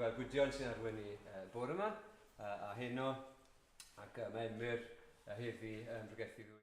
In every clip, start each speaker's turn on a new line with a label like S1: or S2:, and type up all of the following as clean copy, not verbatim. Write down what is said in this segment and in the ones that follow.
S1: gweld Gwydion sy'n arwain ni bore yma a heno, ac mae Emyr heddi yn pregethu ddwy.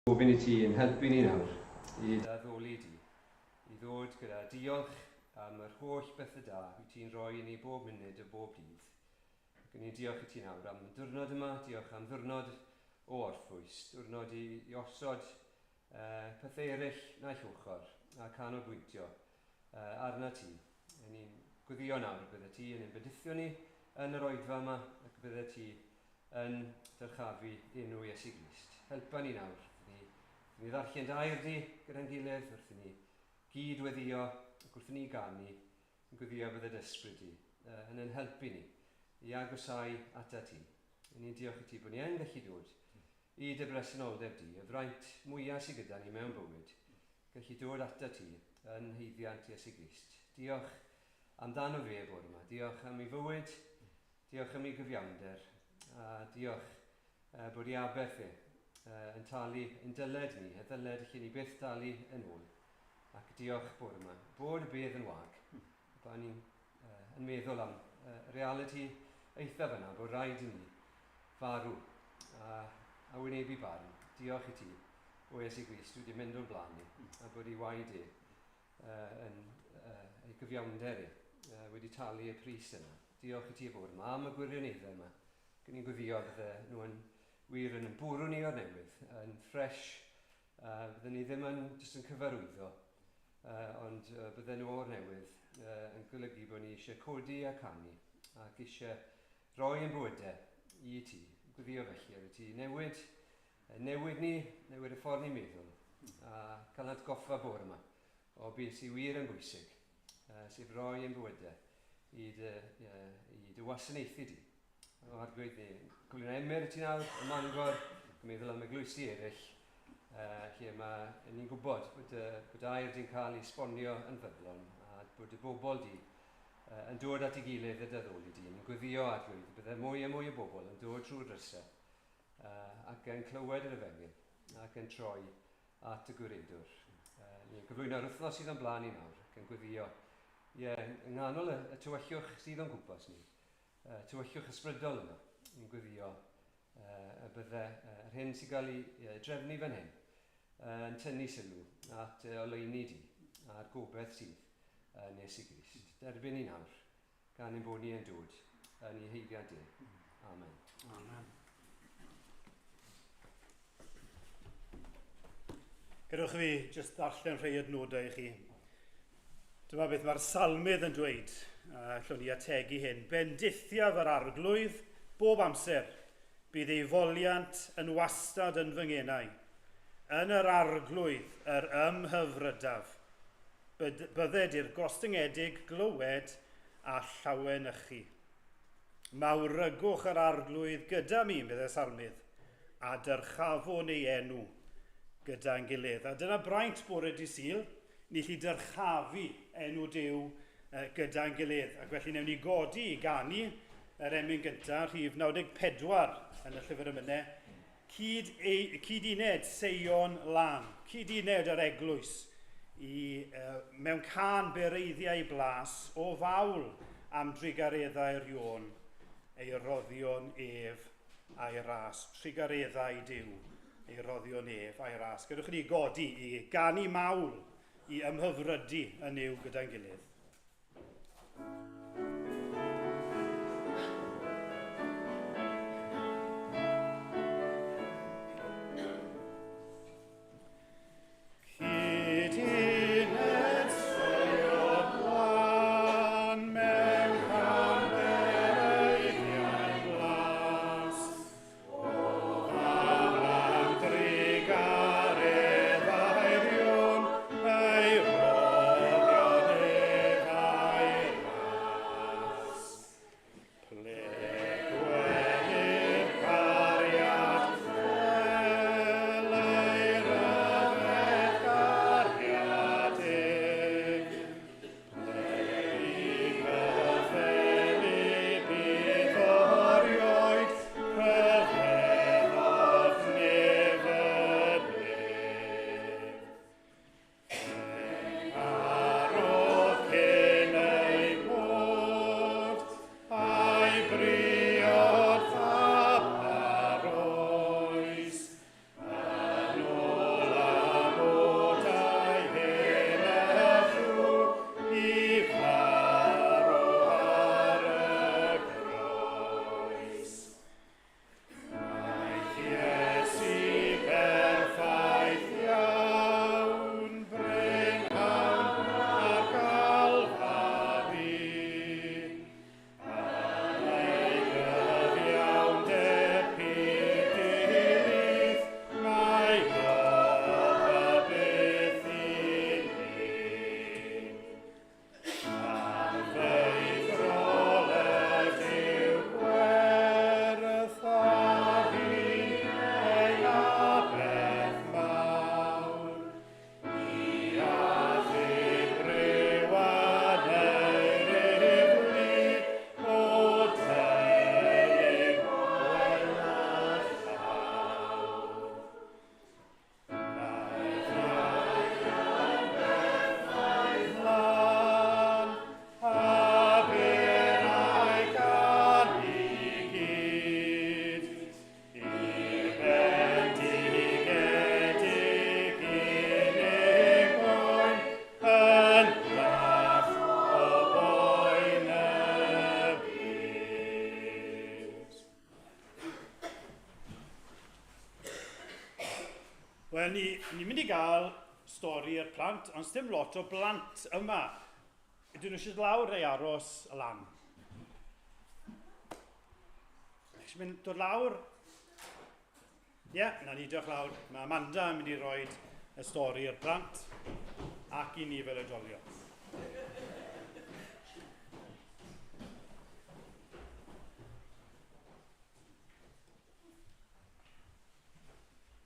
S1: Gofyn i ti yn helpu ni nawr i dy addoli di, i ddod gyda diolch am yr holl bethau da wyt ti'n rhoi i ni bob munud o bob dydd. Ac ni'n diolch i ti nawr am y diwrnod yma, diolch am ddiwrnod o orffwys, diwrnod i, i osod uh, pethau eraill naill ochr a canolbwyntio uh, arna ti. Ni'n gweddio nawr bydde ti yn ein bendithio ni yn yr oedfa yma ac bydde ti yn dyrchafu enw Iesu Grist. Helpa ni nawr, wrth i ni, wrth i ni ddarllen dy air di gyda'n gilydd, wrth i ni gyd-weddio ac wrth i ni ganu, yn gweddio bydde dy ysbryd di uh, yn ein helpu ni i agosau ata ti. I ni'n diolch i ti bod ni yn gallu dod i dy bresenoldeb di, y fraint mwyaf sydd gyda ni mewn bywyd, gallu dod ata ti yn haeddiant Iesu Grist. Diolch amdano fe bore yma. Diolch am ei fywyd, diolch am ei gyfiawnder, a diolch uh, bod ei aberth e uh, yn talu yn dyled ni, y ddyled lle ni byth dalu yn ôl. Ac diolch bore yma, bod y bedd yn wag. Ba ni'n uh, yn meddwl am uh, reality eithaf yna, bod rhaid i ni farw a, a wynebu barn. Diolch i ti, o Iesu Grist, wedi mynd o'n blaen ni, a bod ei waed e uh, yn uh, ei gyfiawnder e, uh, wedi talu y pris yna. Diolch i ti fod yma am y gwirioneddau yma. Gyn ni'n gweddio bydde nhw yn wir yn bwrw ni o'r newydd, yn ffres, uh, bydden ni ddim yn jyst yn cyfarwyddo, uh, ond uh, bydden nhw o'r newydd uh, yn golygu bod ni eisiau codi a canu ac eisiau rhoi yn bywydau i ti. Gweddio felly ar y ti newid, newid ni, newid y ffordd ni'n meddwl, a cael atgoffa bore yma o beth sy'n wir yn bwysig, uh, sef roi yn bywydau i dy, uh, i dy wasanaethu di. O arglwydd ni, cyflwyno Emyr i ti nawr, y Mangor, yn meddwl am eglwysi eraill, uh, lle mae ni'n gwybod bod, uh, bod air di'n cael ei sbonio yn fyddlon a bod y bobl di uh, yn dod at ei gilydd y dyddoli di. Ni'n gweddio arglwydd, bydde mwy a mwy o bobl yn dod trwy'r drysau uh, ac yn clywed yr efengyl ac yn troi at y gwiredwr. Uh, ni'n gyflwyno'r wythnos sydd o'n blaen ni nawr ac yn gweddio. Ie, yeah, yng nghanol y, y tywyllwch sydd o'n gwmpas ni, uh, tywyllwch ysbrydol yma, ni'n gweddio uh, y bydde uh, yr hyn sy'n cael ei uh, drefnu fan hyn uh, yn tynnu sylw at uh, oleuni di a'r gobeith sydd yn Iesu Grist. Derbyn ni nawr, gan ein bod ni yn dod yn ei heiddiant e. Amen. Amen.
S2: Gadewch i fi jyst ddarllen rhai adnodau i chi. Dyma beth mae'r salmydd yn dweud, a allwn ni ategu hyn. Bendithiaf yr arglwydd bob amser, bydd ei foliant yn wastad yn fy ngenau. Yn yr arglwydd yr ymhyfrydaf. Bydded i'r gostyngedig glywed a llawenychu. Mawrygwch yr arglwydd gyda mi, meddai salmydd, a dyrchafwn ei enw gyda'n gilydd. A dyna braint bore di Sul, ni lli dyrchafu enw Duw gyda'n gilydd. Ac felly newn ni godi i ganu yr emyn gyntaf, rhif 94 yn y llyfr emynau, cyd, ei, cyd-uned Seion Lan, cyd-uned yr eglwys, i, mewn can bereiddiau blas o fawl am drugareddau'r Ion, ei roddion ef a'i ras. Trugareddau Duw, ei roddion ef a'i ras. Gadewch i ni godi i ganu mawl i ymhyfrydu yn Nuw gyda'n gilydd. Cyd-uned Seion Lan mewn can bereiddiau blas, o fawl am drugareddau'r Ion, ei roddion ef a'i ras. Ple gwelir cariad fel ei ryfedd gariadeg, ple i gyffelybu erioed rhyfeddodd nef y bedd. Carodd cyn ei bod, a'i briod fab ar oes, yn ôl amodau hen y llw, i farw ar y groes. Aeth Iesu perffaith iawn, brynhawn ar Galfari. Am ei gyfiawnder pur dilith, mae nofa byth i ni. Anfeidrol ydyw gwerth a hun ei aberth mawr. I achub rhyw aneirif lu o teulu gwael a llawr. Naeth Lan, a berau gan i gyd, i'r bendigedig unig oen, yn bach o boen y byd. Wel, ni'n mynd i gael stori i'r plant, ond dim lot o blant yma. Ydyn nhw eisiau dod lawr neu aros lan? Eisiau mynd dod lawr? Ie, yeah, na ni, diolch lawr. Mae Amanda yn mynd i roi y stori i'r plant ac i ni fel oedolion.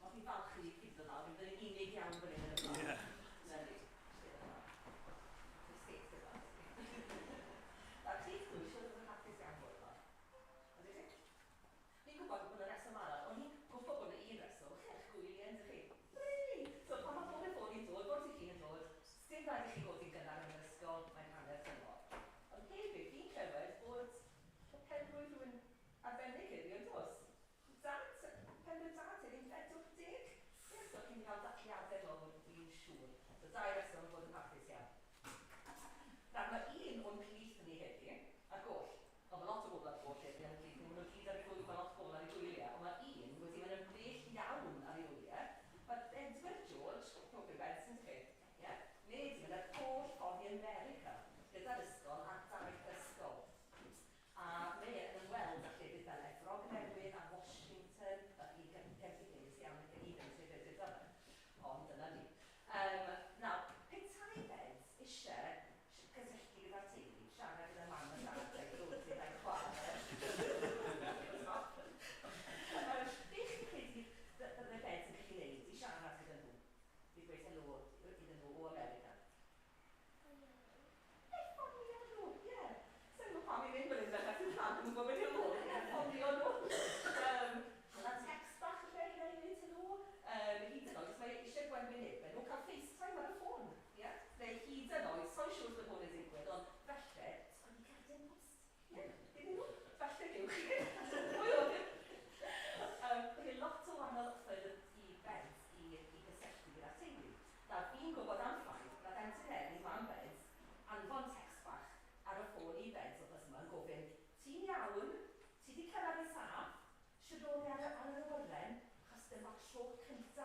S3: Wel, fi'n falch i chi ddod lawr, fi'n unig iawn fan hyn yn y blaen.
S2: Ie.
S3: Lyfli. Nawr, Cliff dwi, siŵr bod yn hapus iawn bod yma. Ydych chi? Fi'n gwybod bod yna reswm arall, ond ni'n gwybod bod yna un reswm, chi ar eich gwyliau, yndych chi? Hooray! So pan mae bore fory yn dod, bore dydd Llun yn dod, sdim rhaid i chi godi'n gynnar yn yr ysgol, mae'n hanner tymor. Ond hefyd, fi'n clywed bod pen-blwydd rhywun arbennig heddi, yn does? Dad, pen-blwydd dad heddi'n 40? Ie, so chi'n cael dathliadau mawr, fi'n siŵr. So dau reswm am fod yn hapus iawn. Nawr, mae un o'n plith ni heddi ar goll. Ond mae lot o bobl ar goll heddi yn y plith ni. Maen nhw gyd ar eu gwyliau, mae lot o bobl ar eu gwyliau. Ond mae un wedi mynd yn bell iawn ar ei wyliau. Mae Edward George, hope Benson, ydych chi? Ie? Mae wedi mynd ar holl ffordd i America gyda'r ysgol ar daith ysgol. A mae e yn ymweld â llefydd fel Efrog Newydd a Washington, a chi genfigennus iawn i fynd i beth yw. Ond dyna ni. Nawr,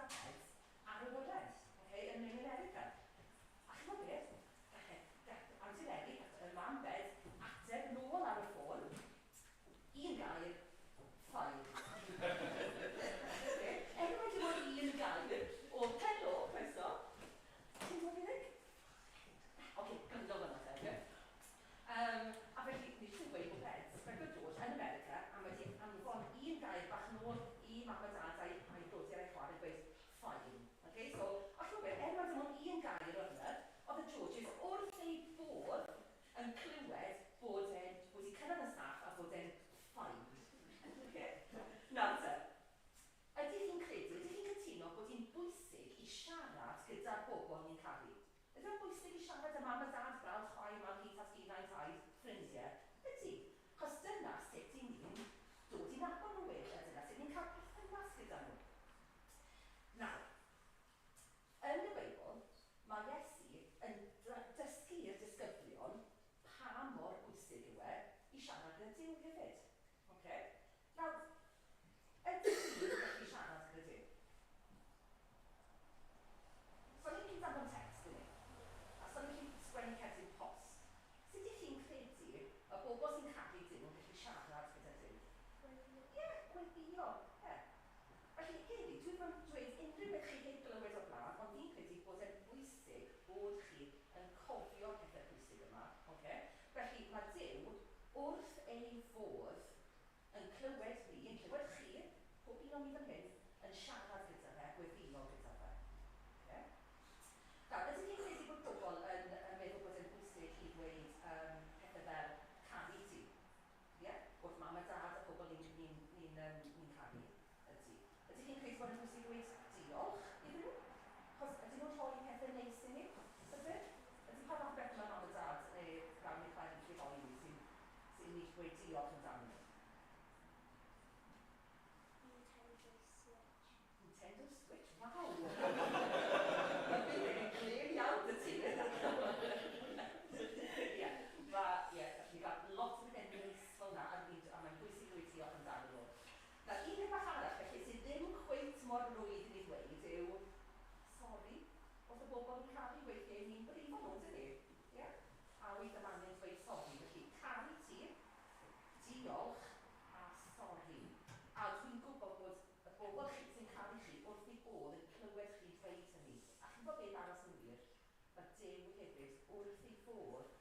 S3: a Peds ar y awyren, okay, yn mynd America. A chi'n gwybod beth? Gall Auntie Mary, y mam Bed, ateb nôl ar y ffôn, un gair, "Fine." Okay? Er mae dim ond un gair o "helo, croeso", ti'n gwybod beth? Oce, gynno fyna te, oce? A felly, ni jyst yn gweud bod Beds, Bedwyr George, yn America, a mae wedi anfon un gair bach nôl i mam a dad a'i brodyr a'i chwaer yn gweud "fine". Okay, so, a chi'n gwybod, er mae dim ond un gair oedd yna, oedd y Georges wrth ei bodd yn clywed bod e'n wedi cyrraedd yn saff a bod e'n fine. Okay? Nawr te, ydych chi'n credu, ydych chi'n cytuno bod hi'n bwysig i siarad gyda'r bobl ni'n caru? Ydy o'n bwysig i siarad â mam a dad, brawd, chwaer, mam, hi, tad, nain, taid, ffrindiau? Ydy. Chos dyna sut i ni'n dod i nabod nhw well, a dyna sut ni'n cael perthynas gyda nhw. Nawr, yn y Beibl, mae Iesu yn dysgu i'r disgyblion pa mor bwysig yw e i siarad gyda Duw hefyd. Okay? Nawr, ydych chi'n gallu siarad gyda Duw? So ni'n gallu danfon text i ni, a so ni'n gallu sgwennu cerdyn post. Sut ydych chi'n credu y bobl sy'n caru Duw yn gallu siarad gyda Duw?
S4: Gweddio.
S3: Ie, gweddio. Ie. Felly heddi, dwi ddim yn dweud unrhyw beth chi heb glywed o'r blaen, ond fi'n credu bod e'n bwysig bod chi yn cofio'r pethau pwysig yma. Okay? Felly mae Duw wrth ei fodd yn clywed fi, yn clywed chi, pob un o'n ni fan hyn, yn siarad gyda fe, gweddio gyda fe. Okay? Nawr, ydych chi'n credu bod pobl yn meddwl bod e'n bwysig i ddweud pethau fel "caru ti"? Ie? Yeah? Wrth mam a dad a pobl ni'n caru, ydy. Ydych chi'n credu bod e'n bwysig i ddweud diolch iddyn nhw? Chos ydyn nhw'n rhoi pethau neis i ni? Ydyn? Ydy pa fath beth mae mam a dad neu brawd neu chwaer yn gallu rhoi i ni sy'n ni'n dweud diolch amdano nhw?
S4: Nintendo Switch.
S3: Nintendo Switch, waw! Mae byd yn clir iawn dy ti. Ie, mae, ie, ni gael lot o bethau neis fel yna, a mae'n bwysig i ddweud diolch amdano nhw. Nawr, un peth bach arall, felly, sydd ddim cweit mor rwydd i ni ddweud yw sori wrth y bobl ni'n caru. Weithiau ni'n brifo nhw, dyn ni? Ie? A weithiau mae angen dweud sori. Felly, caru ti, diolch a sori. A dwi'n gwybod bod y bobl chi sy'n caru chi wrth eu bodd yn clywed chi dweud hynny. A chi'n gwybod beth arall sy'n wir? Mae Duw hefyd wrth ei fodd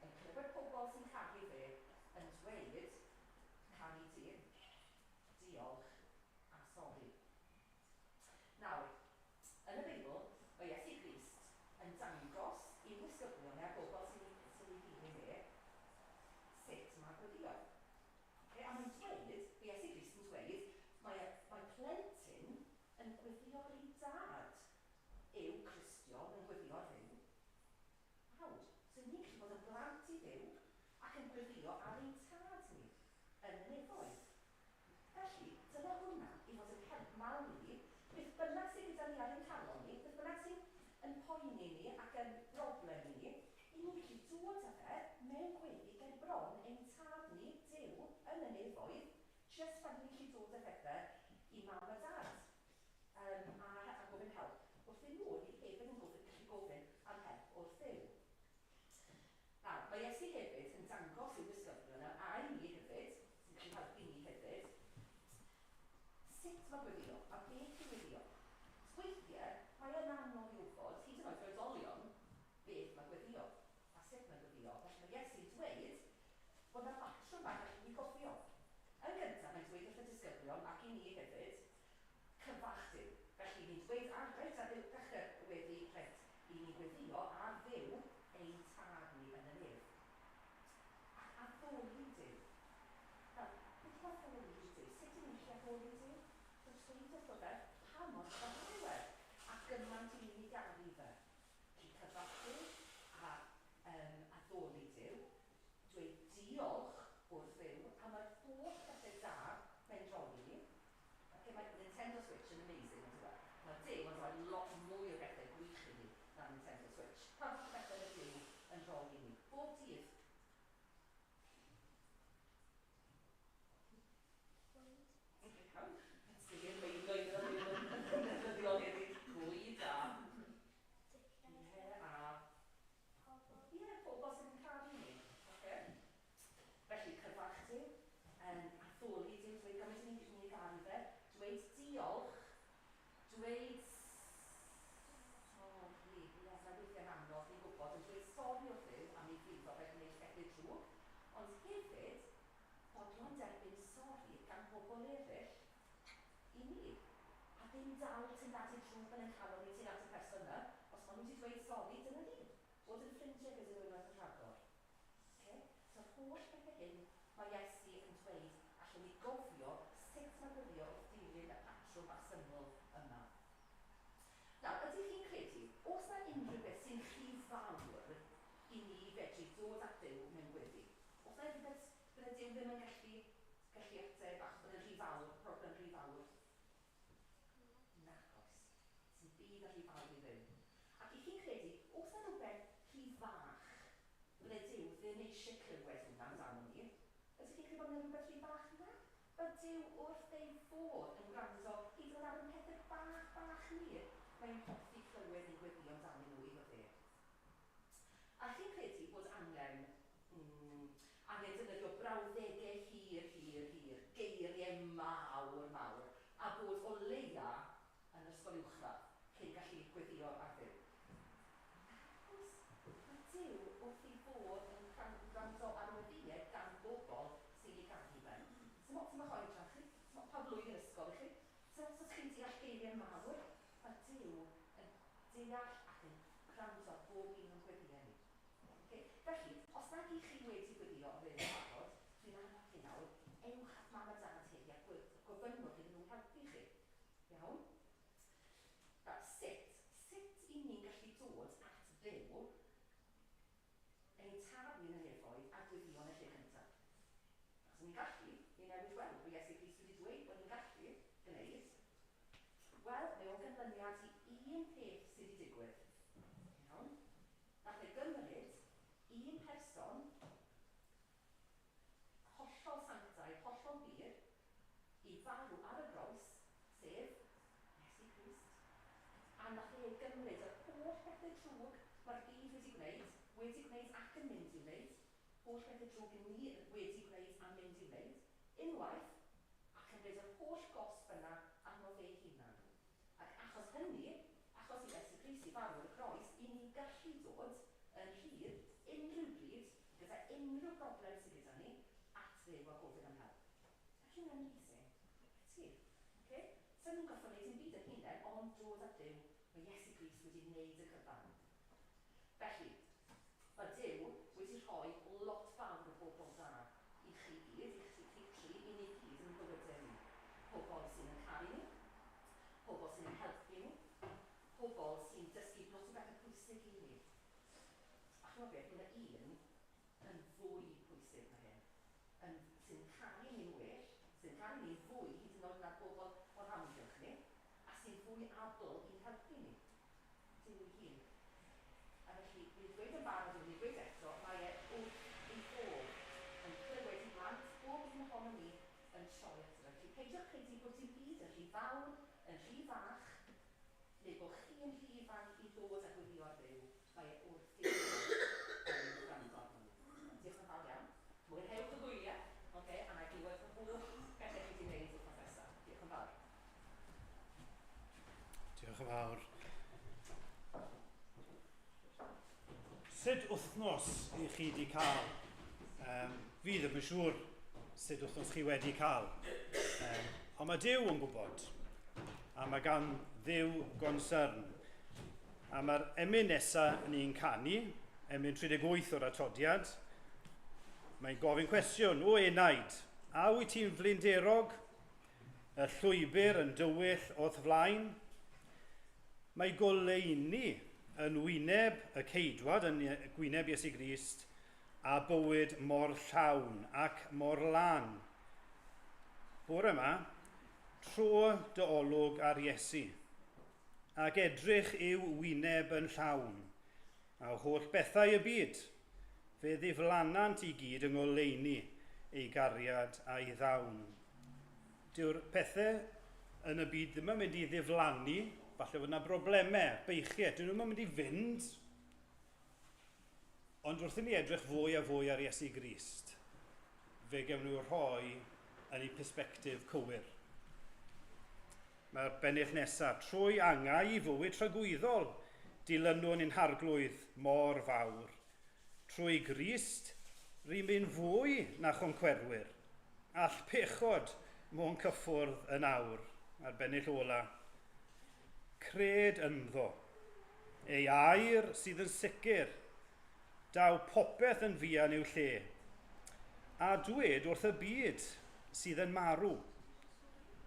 S3: yn clywed pobl sy'n caru fe yn dweud caru ti, diolch a sori. Nawr, yn y Beibl, mae Iesu Grist yn dangos i'w ddisgyblion a'r bobl sy'n ei ddilyn e sut mae gweddio. Okay? A mae'n dweud, mae Iesu Grist yn dweud, mae plentyn yn gweddio ar ei dad. Yw Cristion yn gweddio ar Dduw? Waw, so ni'n gallu bod yn blant i Dduw ac yn gweddio ar ein tad ni yn y nefoedd. Felly, dyna hwnna i fod yn help mawr i ni, beth bynnag sydd gyda ni ar ein calon ni, beth bynnag sy'n yn poeni ni ac yn broblem i ni, i ni'n gallu dod â fe mewn gweddi ger bron ein tad ni, Duw, yn y nefoedd, jyst fel ni'n gallu dod â phethau i mam a dad a gofyn help wrthyn nhw. Ni hefyd yn gallu gofyn am help wrth Dduw. Nawr, mae Iesu hefyd yn dangos i'w ddisgyblion a i ni hefyd, sy'n gallu helpu ni hefyd, sut mae gweddio a beth yw gweddio. Weithiau, mae e'n anodd i wybod, hyd yn oed yr oedolion, beth mae gweddio a sut mae gweddio. Felly mae Iesu'n dweud bod yna batrwm bach allwn ni gofio. Yn gyntaf, mae'n dweud wrth y disgyblion ac i ni hefyd, cyfarch Duw. Felly ni'n dweud ar reit ar ddechrau weddi, reit, i ni gweddio ar Dduw ein tad ni yn y nef. Ac addoli Duw. Nawr, beth yw addoli Duw? Sut ydyn ni'n gallu addoli Duw? Dwi'n dweud wrtho fe pa mor dda yw e, a gymaint i ni'n ei garu fe. Felly cyfarch Duw a addoli Duw, dweud diolch wrth Dduw am yr holl bethau da mae'n rhoi i ni. Okay, mae Nintendo Switch yn amazing, on'd yw e? Mae Duw yn rhoi lot mwy o bethau gwych i ni na Nintendo Switch. Pa fath o bethau mae Duw yn rhoi i ni? Bob dydd.
S4: Bwyd.
S3: Iawn. Sy'n meiddo i ddefnyddiol heddi. Dweud sori, ie, mae weithiau'n anodd, ni'n gwybod, yn dweud sori wrth Dduw am ei frifo fe gwneud pethau drwg, ond hefyd, fodlon derbyn sori gan bobl eraill i ni. A ddim dal teimladau drwg yn ein calon ni tuag at y person yna, os maen nhw wedi dweud sori, dyna ni. Bod yn ffrindiau gyda nhw unwaith yn rhagor. Okay? So'r holl bethau hyn mae Iesu yn dweud allwn ni gofio sut mae gweddio wrth dilyn y patrwm bach syml yma. Nawr, ydych chi'n credu, oes na unrhyw beth sy'n rhy fawr i ni fedru dod at Dduw mewn gweddi? Oes na unrhyw beth bydde Duw ddim yn gallu ateb achos bod e'n rhy fawr, problem rhy fawr? Nac oes. Sy'n byd a rhy fawr i Dduw. Ac i chi'n credu, oes na rhywbeth rhy fach bydde Duw ddim eisiau clywed hwnna amdano ni? Ydych chi'n credu bod yna rhywbeth rhy fach yna? Mae Duw wrth ei fodd yn gwrando hyd yn oed ar ein pethau bach bach ni. Mae'n hoffi clywed ni'n gweddio amdanyn nhw iddo fe. A chi'n credu bod angen defnyddio brawddegau hir, hir, hir, geiriau mawr, mawr, a bod o leia yn yr ysgol uwchradd cyn gallu gweddio ar Dduw? Nac oes. Mae Duw wrth ei fodd yn gwrando ar weddïau gan bobl sy'n ei garu fe. Sim ots am eich oedran chi, sim ots pa flwyddyn ysgol i chi, sim ots os chi'n deall geiriau mawr, mae Duw yn deall ac yn gwrando ar bob un o'n gweddïau ni. Okay? Felly, os nag i chi wedi gweddio o fewn barod, dwi'n annog chi nawr, ewch at mam a dad heddi a gofynnwch iddyn nhw helpu chi. Iawn? Nawr, sut i ni'n gallu dod at Dduw, ein tad ni yn y nefoedd, a gweddio yn y lle cyntaf? Achos ni'n gallu, ni newydd weld bod Iesu Grist wedi dweud bod ni'n gallu gwneud. Wel, mae o'n ganlyniad i un peth sydd wedi digwydd. Iawn? Nath e gymryd un person hollol sanctaidd, hollol bur, i farw ar y groes, sef Iesu Grist. A nath e gymryd yr holl bethau drwg mae'r byd wedi gwneud ac yn mynd i'w wneud, holl bethau drwg ni wedi gwneud a mynd i'w wneud, unwaith, a cymryd yr holl gosb yna arno fe hunan. Ac achos hynny, achos i Iesu Grist i farw ar y groes, i ni gallu dod yn rhydd unrhyw bryd, gyda unrhyw broblem sydd gyda ni, at Dduw a gofyn am help. Felly mae'n amazing. Ti? Okay? So ni'n gorfod gwneud dim byd yn hunain, ond dod at Dduw, mae Iesu Grist wedi wneud y cyfan. Felly, mae Duw wedi rhoi lot fawr o bobl dda i chi gyd, i chi tri, i ni gyd yn bywydau ni. Pobl sy'n yn caru ni, pobl sy'n yn helpu ni, pobl sy'n dysgu lot o bethau pwysig i ni. A chimod beth, mae yna un yn fwy pwysig na hyn, sy'n caru ni'n well, sy'n caru ni fwy hyd yn oed na'r bobl o'r amgylch ni, a sy'n fwy abl i'n helpu ni. Duw ei hun. A felly, fi'n dweud yn barod, dwi'n dweud eto, mae e wrth ei fodd yn clywed i blant, bob un ohono ni yn troi ato fe. Felly, peidiwch credu bod dim byd yn rhy fawr, yn rhy fach, neu bod chi yn rhy ifanc i ddod a gweddio ar Dduw. Mae e wrth ei fodd yn gwrando arno ni. Diolch yn fawr iawn. Mwynhewch y gwyliau, okay, a na i glywed y holl bethau chi wedi gwneud wythnos nesaf. Diolch yn fawr.
S2: Diolch yn fawr. Sut wythnos i chi wedi cael? Fi ddim yn siŵr sut wythnos chi wedi cael. Ond mae Duw yn gwybod. A mae gan Dduw gonsern. A mae'r emyn nesaf ni'n canu, emyn 38 o'r atodiad, mae'n gofyn cwestiwn, o enaid, a wyt ti'n flinderog? Y llwybr yn dywyll o'th flaen? Mae goleuni yn wyneb y ceidwad, yn gwyneb Iesu Grist, a bywyd mor llawn ac mor lân. Bore yma, tro dy olwg ar Iesu, ac edrych i'w wyneb yn llawn, a holl bethau y byd, fe ddiflanant i gyd yng ngoleuni ei gariad a'i ddawn. Dyw'r pethau yn y byd ddim yn mynd i ddiflannu, falle fod yna broblemau, beichiau, dyn nhw'n mynd i fynd. Ond wrth i ni edrych fwy a fwy ar Iesu Grist, fe gewn nhw rhoi yn eu persbectif cywir. Mae'r bennill nesaf, trwy angau i fywyd tragwyddol, dilynwn ein harglwydd mor fawr. Trwy Grist, rydym ni'n fwy na choncwerwyr. All pechod mo'n cyffwrdd yn awr, a'r bennill ola. Cred ynddo. Ei air sydd yn sicr. Daw popeth yn fuan i'w lle. A dwed wrth y byd sydd yn marw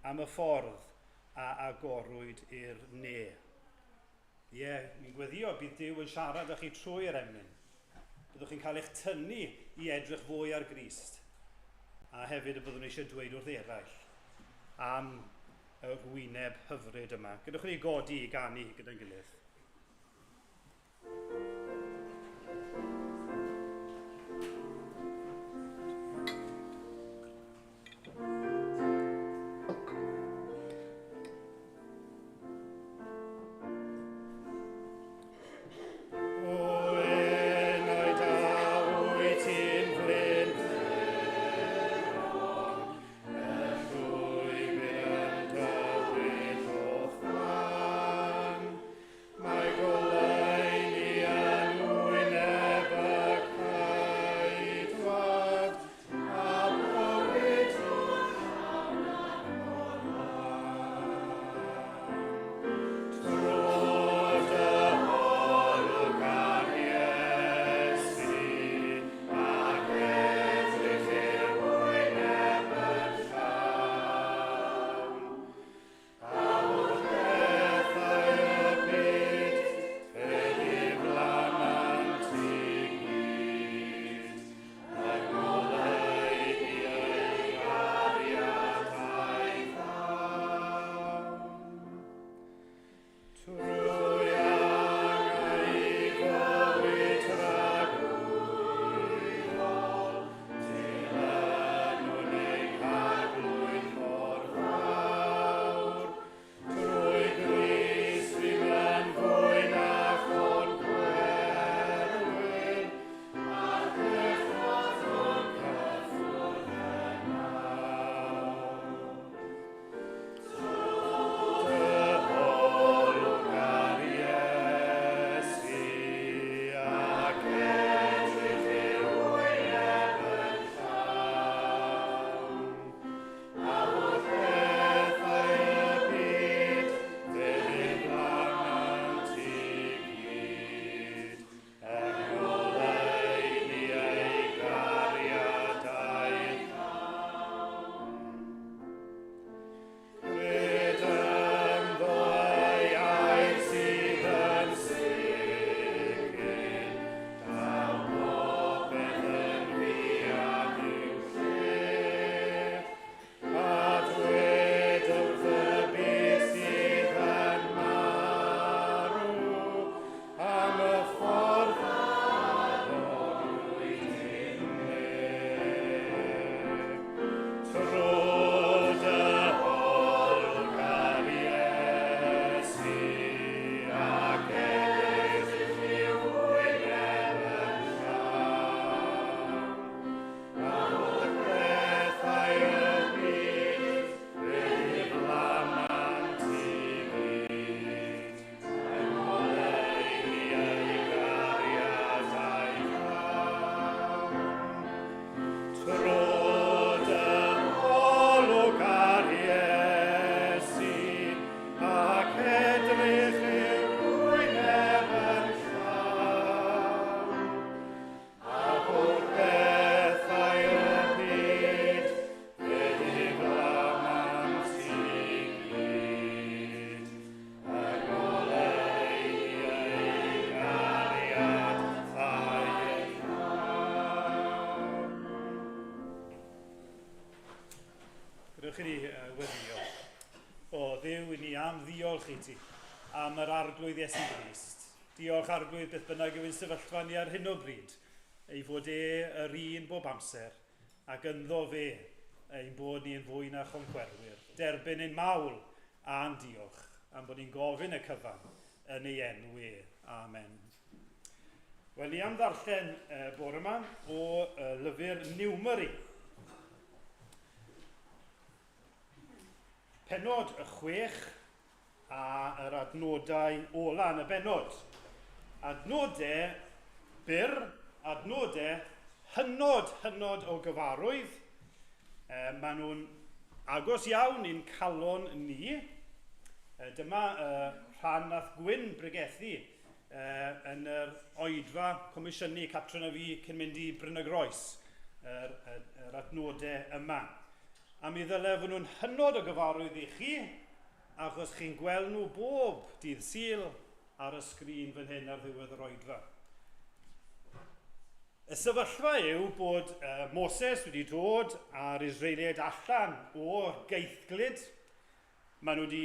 S2: am y ffordd a agorwyd i'r ne. Ie, yeah, ni'n gweddio bydd Duw yn siarad â chi trwy'r emyn. Byddwch chi'n cael eich tynnu i edrych fwy ar Grist. A hefyd y byddwn eisiau dweud wrth eraill am y wyneb hyfryd yma. Gadewch ni godi i ganu gyda'n gilydd. Gadewch i ni weddio. O, Dduw, i ni am ddiolch i ti am yr Arglwydd Iesu Grist. Diolch Arglwydd beth bynnag yw ein sefyllfa ni ar hyn o bryd, ei fod e yr un bob amser, ac ynddo fe ein bod ni yn fwy na choncwerwyr. Derbyn ein mawl a'n diolch am bod ni'n gofyn y cyfan yn ei enw e. Amen. Wel, ni am ddarllen bore yma o lyfr Numeri. Penod y 6 a yr adnodau ola yn y bennod. Adnodau byr, adnodau hynod, hynod o gyfarwydd. Maen nhw'n agos iawn i'n calon ni. Dyma rhan nath Gwyn bregethu yn yr oedfa comisiynu Catrin a fi cyn mynd i Bryn y Groes, yr adnodau yma. A mi ddyle fod nhw'n hynod o gyfarwydd i chi, achos chi'n gweld nhw bob dydd Sul ar y sgrin fan hyn ar ddiwedd yr oedfa. Y sefyllfa yw bod Moses wedi dod â'r Israeliaid allan o'r gaethglud. Maen nhw wedi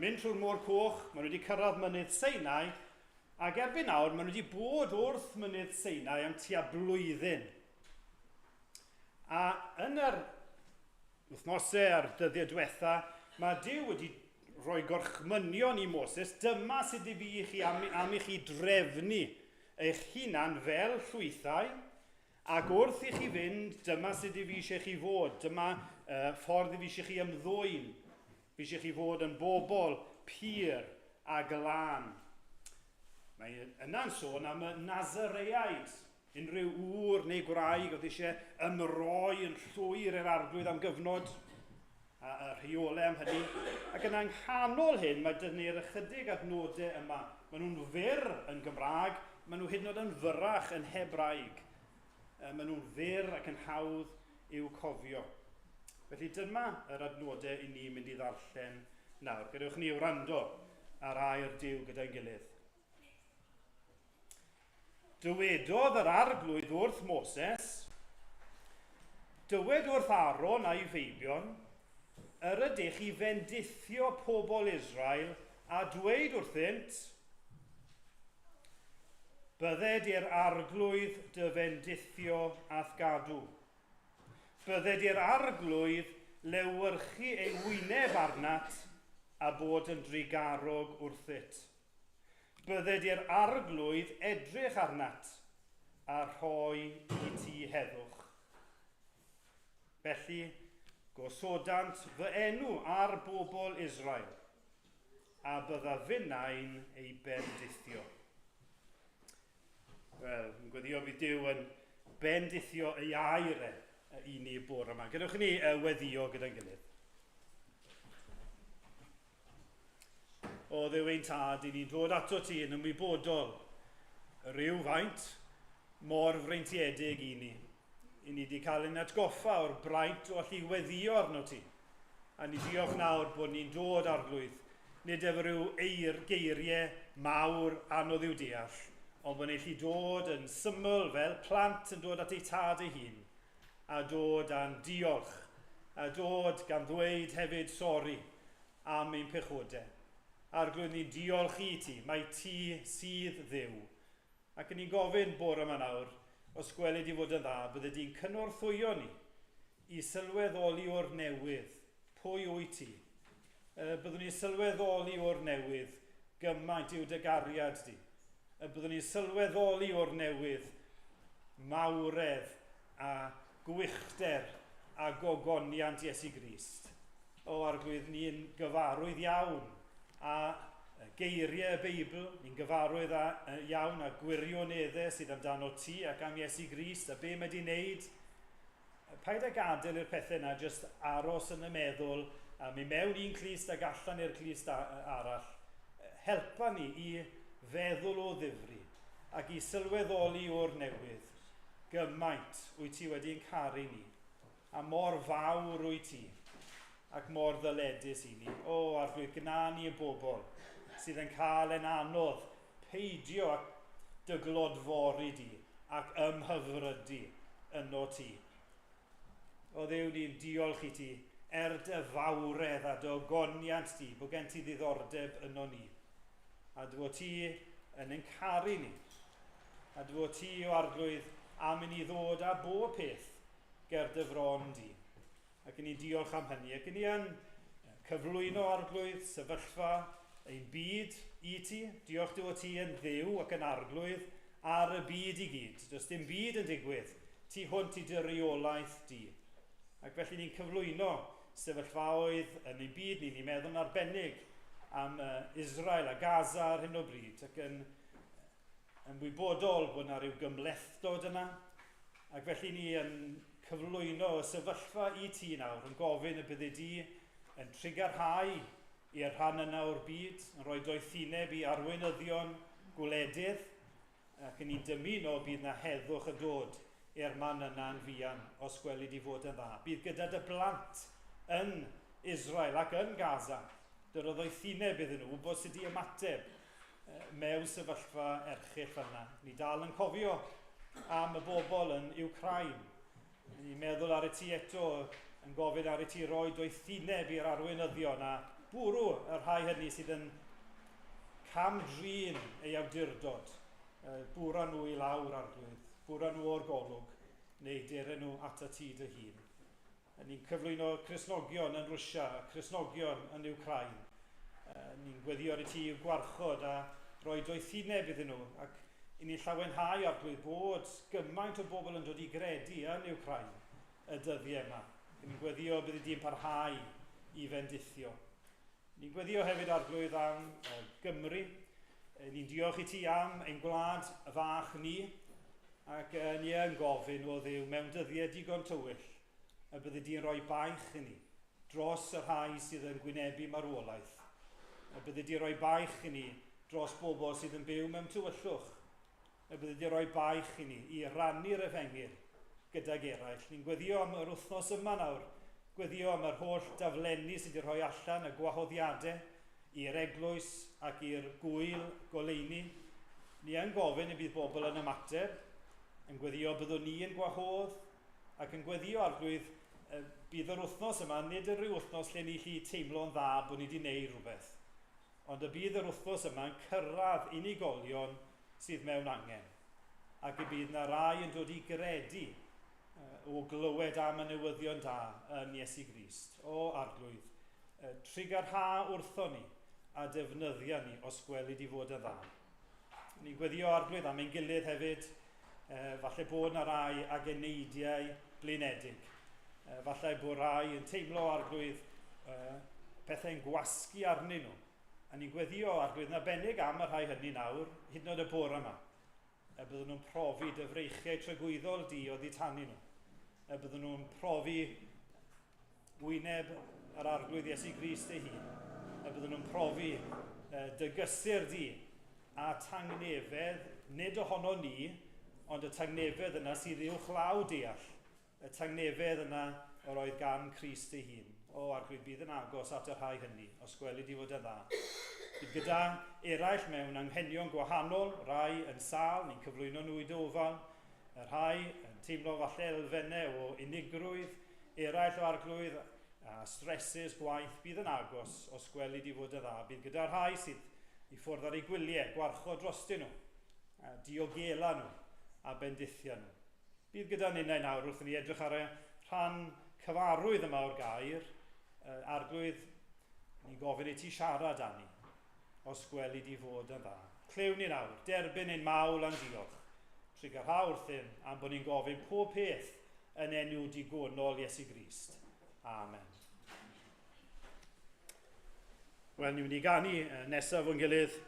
S2: mynd trwy'r Môr Coch, maen nhw wedi cyrraedd mynydd Sinai, ac erbyn nawr maen nhw wedi bod wrth mynydd Sinai am tua blwyddyn. A yn yr wythnosau a'r dyddiau diwetha, mae Duw wedi rhoi gorchmynion i Moses, dyma sydd i fi i chi am i chi drefnu eich hunan fel llwythau, ac wrth i chi fynd, dyma sut i fi eisiau chi fod, dyma ffordd i fi eisiau chi ymddwyn, fi eisiau chi fod yn bobl pur a glân. Mae yna'n sôn am y Nazareaid, unrhyw ŵr neu gwraig oedd eisiau ymroi yn llwyr i'r Arglwydd am gyfnod, a y rheolau am hynny. Ac yna yng nghanol hyn, mae dynnu'r ychydig adnodau yma. Maen nhw'n fyr yn Gymraeg, maen nhw hyd yn oed yn fyrrach yn Hebraeg. Maen nhw'n fyr ac yn hawdd i'w cofio. Felly dyma yr adnodau i ni mynd i ddarllen nawr. Gadewch ni wrando ar air Duw gyda'n gilydd. Dywedodd yr Arglwydd wrth Moses, Dywed wrth Aaron a'i feibion, yr ydych i fendithio pobl Israel a dweud wrthynt, Bydded i'r Arglwydd dy fendithio a'th gadw. Bydded i'r Arglwydd lewyrchu ei wyneb arnat a bod yn drugarog wrthyt. Bydded i'r Arglwydd edrych arnat a rhoi i ti heddwch. Felly, gosodant fy enw ar bobl Israel, a bydda finnau'n ei bendithio. Wel, yn gweddio fydd Duw yn bendithio ei air e i ni bore yma. Gadewch i ni weddio gyda'n gilydd. O Dduw ein Tad, i ni'n dod ato ti yn ymwybodol rhyw faint mor freintiedig i ni. I ni wedi cael ein atgoffa o'r braint o allu weddio arno ti. A ni diolch nawr bod ni'n dod, Arglwydd, nid efo rhyw eir geiriau mawr anodd i'w deall, ond bod ni'n gallu dod yn syml fel plant yn dod at eu tad ei hun, a dod â'n diolch, a dod gan ddweud hefyd sori am ein pechodau. Arglwydd, ni'n diolch i ti, mai ti sydd Dduw. Ac yn ni'n gofyn bore yma nawr, os gweli di fod yn dda, bydde di'n cynorthwyo ni i sylweddoli o'r newydd pwy wyt ti. Byddwn ni'n sylweddoli o'r newydd gymaint yw dy gariad di. Byddwn ni'n sylweddoli o'r newydd mawredd a gwychder a gogoniant Iesu Grist. O Arglwydd, ni'n gyfarwydd iawn â geiriau y Beibl, ni'n gyfarwydd â, iawn â gwirioneddau sydd amdano ti ac am Iesu Grist a be mae di wneud. Paid â gadael i'r pethau yna jyst aros yn y meddwl a mynd mewn un clust ac allan i'r clust arall. Helpa ni i feddwl o ddifri ac i sylweddoli o'r newydd gymaint wyt ti wedi'n caru ni, a mor fawr wyt ti, ac mor ddyledus i ni. O, Arglwydd, gwna ni y bobl sydd yn cael yn anodd peidio ac dy glodfori di ac ymhyfrydu yno ti. O Dduw, ni'n diolch i ti er dy fawredd a dy ogoniant di, bod gen ti ddiddordeb yno ni. A dy fod ti yn ein caru ni. A dy fod ti, o Arglwydd, am i ni ddod â bob peth ger dy fron di. Ac i ni'n diolch am hynny. Ac i ni yn cyflwyno, Arglwydd, sefyllfa ein byd i ti. Diolch dy fod ti yn Dduw ac yn Arglwydd ar y byd i gyd. Does dim byd yn digwydd tu hwnt i dy reolaeth di. Ac felly ni'n cyflwyno sefyllfaoedd yn ein byd ni. Ni'n meddwl yn arbennig am Israel a Gaza ar hyn o bryd ac yn ymwybodol bod yna rhyw gymhlethdod yna. Ac felly ni yn cyflwyno y sefyllfa i ti nawr, yn gofyn y byddi di yn trugarhau i'r rhan yna o'r byd, yn rhoi doethineb i arweinyddion gwledydd, ac yn ni'n dymuno bydd na heddwch yn dod i'r man yna'n fuan, os gweli di fod yn dda. Bydd gyda dy blant yn Israel ac yn Gaza, dy'r ddoethineb iddyn nhw, bod sydd wedi ymateb mewn sefyllfa erchyll fel yna. Ni dal yn cofio am y bobl yn Wcráin. Ni'n meddwl ar y ti eto, yn gofyn ar y ti roi doethineb i'r arweinyddion a bwrw y rhai hynny sydd yn cam-drin ei awdurdod. Bwra nhw i lawr, Arglwydd, bwra nhw o'r golwg, neu dere nhw at y ti dy hun. Ni'n cyflwyno Cristnogion yn Rwsia, Cristnogion yn Wcráin. Ni'n gweddio ar y ti i'w gwarchod a rhoi doethineb iddyn nhw, ac i ni'n llawenhau, Arglwydd, bod gymaint o bobl yn dod i gredu yn Wcráin y dyddiau yma. Ni'n gweddio bydd di'n parhau i fendithio. Ni'n gweddio hefyd, Arglwydd, am Gymru. Ni'n diolch i ti am ein gwlad fach ni, ac ni yn gofyn o Dduw mewn dyddiau digon tywyll y byddi di'n rhoi baich i ni dros y rhai sydd yn gwynebu marwolaeth. Y byddi di'n rhoi baich i ni dros bobl sydd yn byw mewn tywyllwch. Y byddi di'n rhoi baich i ni i rannu'r efengyl gydag eraill. Ni'n gweddio am yr wythnos yma nawr, gweddio am yr holl daflenni sydd wedi rhoi allan, y gwahoddiadau i'r eglwys ac i'r gwyl goleuni. Ni yn gofyn y bydd bobl yn ymateb, yn gweddio byddwn ni yn gwahodd, ac yn gweddio, Arglwydd, bydd yr wythnos yma, nid yr rhyw wythnos lle ni allu teimlo'n dda bod ni wedi gwneud rhywbeth, ond y bydd yr wythnos yma'n cyrraedd unigolion sydd mewn angen, ac y bydd na rai yn dod i gredu o glywed am y newyddion da yn Iesu Grist. O Arglwydd, trugarha wrtho ni a defnyddia ni os gweli di fod yn dda. Ni'n gweddio, Arglwydd, am ein gilydd hefyd, falle bod na rai ag eneidiau blinedig. Falle bod rai yn teimlo, Arglwydd, pethau'n gwasgu arnyn nhw. A ni'n gweddio, Arglwydd, yn arbennig am y rhai hynny nawr, hyd yn oed y bore yma. Y byddwn nhw'n profi dy freichiau tragwyddol di oddi tanyn nhw. Y byddwn nhw'n profi wyneb yr Arglwydd Iesu Grist ei hun. Y byddwn nhw'n profi dy gysur di a tangnefedd, nid ohono ni, ond y tangnefedd yna sydd uwchlaw deall. Y tangnefedd yna yr oedd gan Crist ei hun. O, Arglwydd, bydd yn agos at y rhai hynny, os gweli di fod yn dda. Bydd gyda eraill mewn anghenion gwahanol, rai yn sâl, ni'n cyflwyno nhw i dy ofal, y rhai yn teimlo falle elfennau o unigrwydd, eraill o Arglwydd a stresses gwaith, bydd yn agos os gweli di fod yn dda. Bydd gyda rhai sydd i ffwrdd ar eu gwyliau, gwarchod drostyn nhw, diogela nhw a bendithia nhw. Bydd gyda ninnau nawr wrth i ni edrych ar y rhan cyfarwydd yma o'r gair, Arglwydd, ni'n gofyn i ti siarad â ni, os gweli di fod yn dda. Clyw ni nawr, derbyn ein mawl a'n diolch. Trugarha wrthym am bod ni'n gofyn pob peth yn enw digonol Iesu Grist. Amen. Wel, ni'n mynd i ganu nesaf o'n gilydd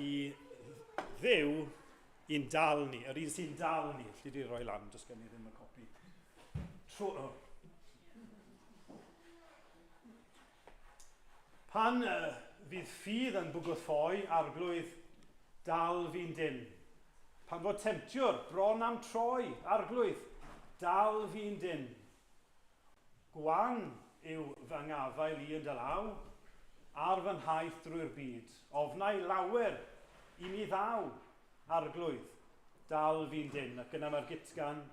S2: i Dduw i'n dal ni, yr un sy'n dal ni. Alli di roi lan, does gen i ddim y copi. Pan fydd ffydd yn bwgwth ffoi, Arglwydd, dal fi'n dyn. Pan fod temtiwr bron am troi, Arglwydd, dal fi'n dyn. Gwan yw fy ngafael i yn dy law, ar fy nhaith drwy'r byd. Ofnau lawer i mi ddaw, Arglwydd, dal fi'n dyn. Ac yna mae'r gytgan,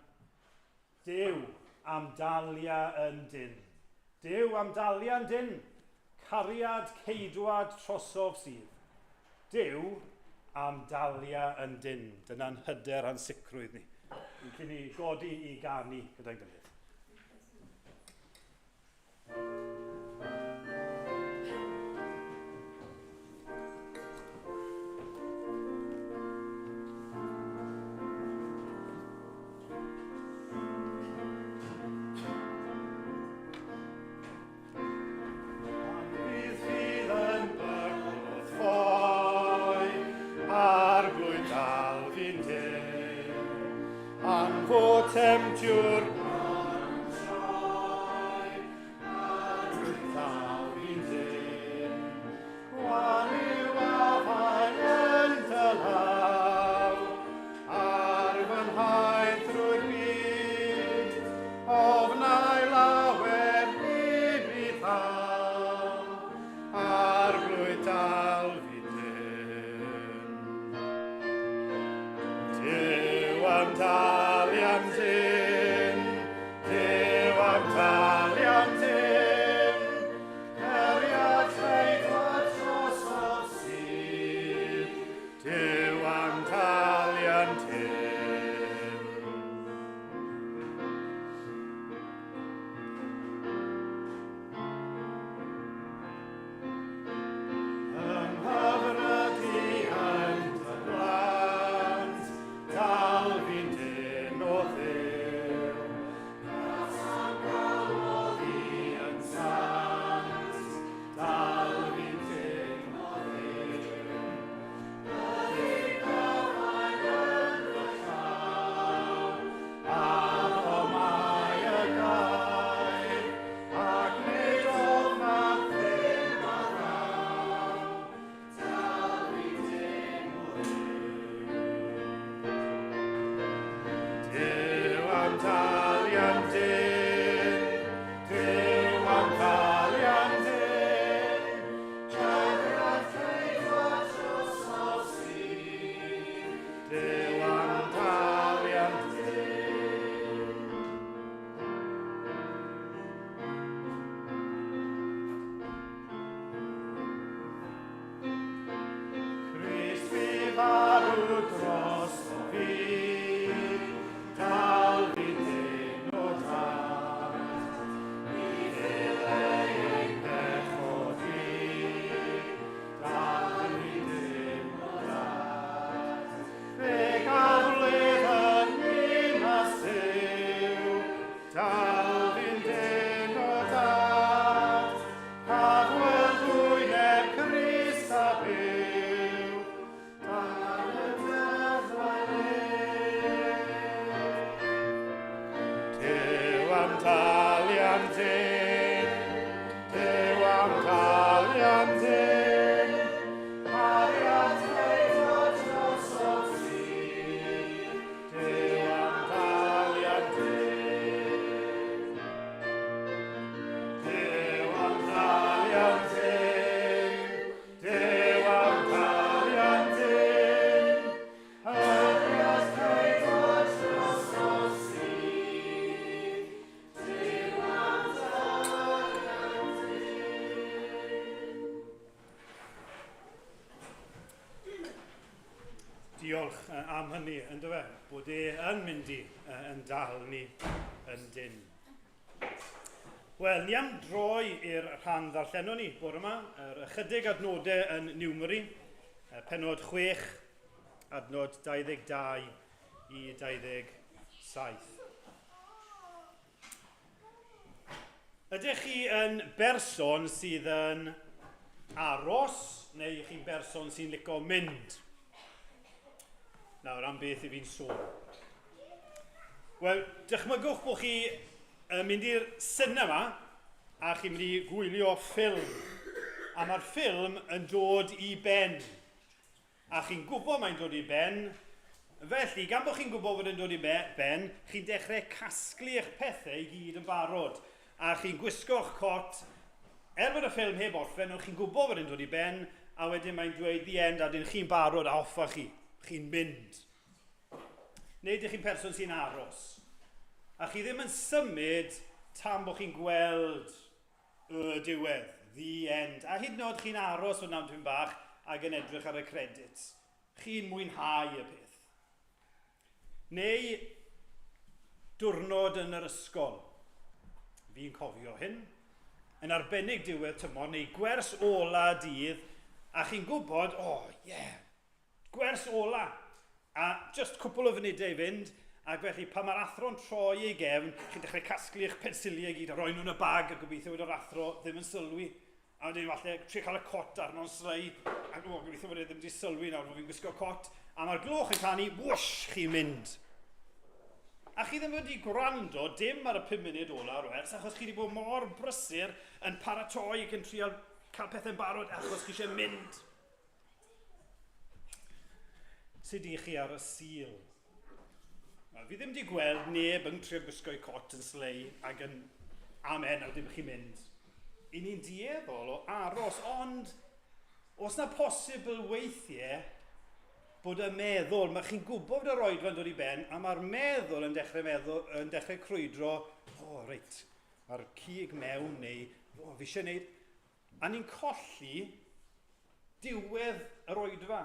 S2: Duw am dalia yn dyn. Duw am dalia yn dyn, cariad ceidwad trosof sydd. Duw am dalia yn dyn. Dyna'n hyder a'n sicrwydd ni. Ni'n cyn i godi i ganu gyda'n gilydd. Temtiwr Dal fi'n dyn, gwan yw afael yn dy law, ar fy nhaith drwy'r byd, ofnau lawer i mi ddal, Arglwydd dal fi dyn. Duw am dal i am dyn, Duw am dal i am dyn, cariad treiglo drosodd sydd, Duw am dal i am dyn. Yng nghyfrydu yn dy blant, dal fi'n dyn o Dduw. Gallaf galwodd i yn sant, dal fi'n dyn o Dduw. Byddi gafael yn fy llaw, addo mae y gair, ac nid ofnaf ddim a ddaw, dal fi dim o Dduw. Duw am dalian dyn, Duw am dalian dyn, Cariad ceidwad drosodd sydd, Duw am dalian dyn. Crist fu farw drosto fi, dal fi dyn o dad, i ddileu ein pechod i, dal fi dyn o dad. Fe gafwyd yn ninas Duw, dal fi'n dyn o dad, Caf weld wyneb Crist a byw, dan y deddfau ef. Duw am dalu am dyn, Duw am dalu am dyn, cariad ceidwad drosodd sydd, Duw am dalu am dyn. Duw am dalu am dyn, Duw am dalu am dyn, cariad ceidwad drosodd sydd, Duw am dalu am dyn. Diolch am hynny, ynddo fe, bod e yn mynd i yn dal ni yn dyn. Wel, ni am droi i'r rhan ddarllenon ni bore yma, yr ychydig adnodau yn Niwmeri, pennod 6, adnod 22 i 27. Ydych chi yn berson sydd yn aros, neu chi'n berson sy'n licio mynd? Nawr, am beth i fi'n sôn? Wel, dychmygwch bod chi yn mynd i'r cinema a chi'n mynd i gwylio ffilm. A mae'r ffilm yn dod i ben. A chi'n gwybod mae'n dod i ben. Felly, gan bod chi'n gwybod bod e'n dod i ben, chi'n dechrau casglu eich pethau i gyd yn barod. A chi'n gwisgo'ch cot, er bod y ffilm heb orffen, ond chi'n gwybod bod e'n dod i ben, a wedyn mae'n dweud the end, a wedyn chi'n barod a off â chi. Chi'n mynd. Neu ydych chi'n person sy'n aros. A chi ddim yn symud tan bod chi'n gweld y diwedd, the end. A hyd yn oed chi'n aros hwnna am tipyn bach ac yn edrych ar y credits. Chi'n mwynhau y peth. Neu diwrnod yn yr ysgol. Fi'n cofio hyn. Yn arbennig diwedd tymor neu gwers ola dydd a chi'n gwybod, oh yeah, gwers ola. A just cwpl o funudau i fynd, ac felly pan mae'r athro'n troi ei gefn, chi'n dechrau casglu eich pensiliau i gyd a rhoi nhw'n y bag a gobeithio bod yr athro ddim yn sylwi. A wedyn falle trio cael y cot arno'n sly, ac o, gobeithio bod e ddim wedi sylwi nawr bod fi'n gwisgo cot. A mae'r gloch yn canu, whoosh, chi'n mynd. A chi ddim wedi gwrando dim ar y 5 munud ola o'r wers, achos chi wedi bod mor brysur yn paratoi ac yn trial cael pethau'n barod achos chi eisiau mynd. Sut i chi ar y Sul? Fi ddim wedi gweld neb yn trio gwisgo'i cot yn slei ac yn amen a dim chi'n mynd. I ni'n dueddol o aros, ond os na posibl weithiau bod y meddwl, mae chi'n gwybod bod yr oedfa'n dod i ben, a mae'r meddwl yn dechrau, meddwl, yn dechrau crwydro, o oh, reit, mae'r cig mewn neu, o, oh, fi eisiau gwneud. A ni'n colli diwedd yr oedfa.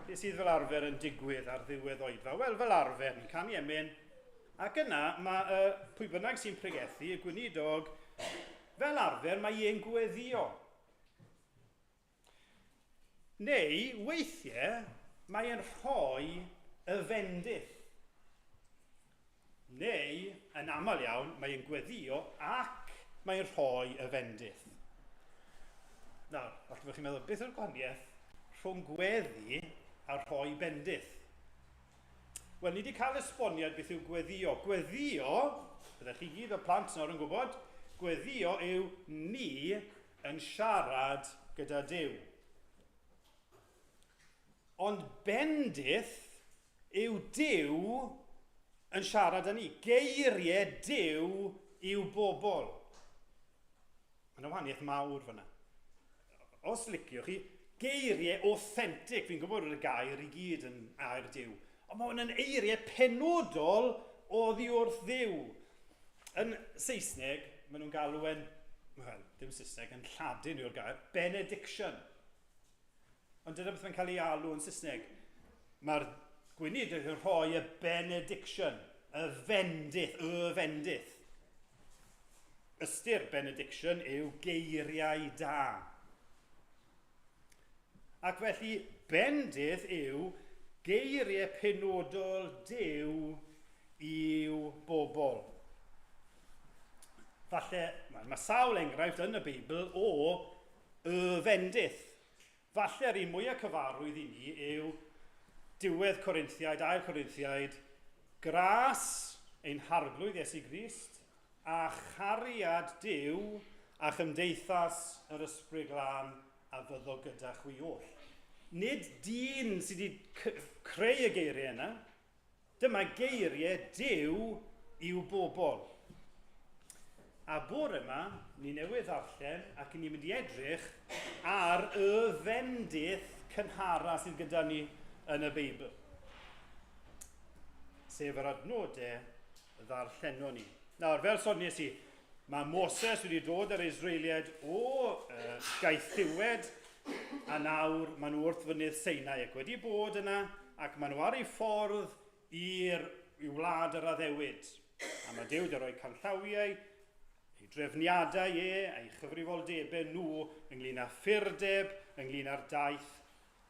S2: Beth sydd fel arfer yn digwydd ar ddiwedd oedfa? Wel, fel arfer, ni'n canu emyn, ac yna mae pwy bynnag sy'n pregethu, y gweinidog, fel arfer mae e'n gweddio. Neu, weithiau, mae e'n rhoi y fendith. Neu, yn aml iawn, mae e'n gweddio ac mae'n rhoi y fendith. Nawr, falle bod chi'n meddwl, beth yw'r gwahaniaeth rhwng gweddi a rhoi bendith? Wel, ni wedi cael esboniad beth yw gweddio. Gweddio, byddech chi gyd o plant nawr yn gwybod, gweddio yw ni yn siarad gyda Duw. Ond bendith yw Duw yn siarad â ni. Geiriau Duw i'w bobl. Mae yna wahaniaeth mawr fyna. Os liciwch chi, geiriau authentic, fi'n gwybod bod y gair i gyd yn air Duw, ond mae hwn yn eiriau penodol oddi wrth Dduw. Yn Saesneg, maen nhw'n galw e'n, wel, dim Saesneg, yn Lladin yw'r gair, benediction. Ond dyna beth mae'n cael ei alw yn Saesneg. Mae'r gweinidog yn rhoi y benediction, y fendith, y fendith. Ystyr benediction yw geiriau da. Ac felly, bendith yw geiriau penodol Duw i'w bobl. Falle, mae, mae sawl enghraifft yn y Beibl o y fendith. Falle'r un mwyaf cyfarwydd i ni yw diwedd Corinthiaid, ail Corinthiaid, gras ein Harglwydd Iesu Grist a chariad Duw a chymdeithas yr Ysbryd Glân a fyddo gyda chwi oll. Nid dyn sydd wedi creu y geiriau yna. Dyma geiriau Duw i'w bobl. A bore yma, ni newydd ddarllen ac ni'n mynd i edrych ar y fendith cynhara sydd gyda ni yn y Beibl. Sef yr adnodau ddarllenon ni. Nawr, fel sonies i, mae Moses wedi dod â'r Israeliaid o gaethiwed a nawr maen nhw wrth fynydd Sinai ac wedi bod yna ac maen nhw ar eu ffordd i'r i wlad yr addewid. A mae Duw wedi rhoi canllawiau, ei drefniadau e, a'i chyfrifoldebau nhw ynglyn â ffurdeb, ynglyn â'r daith,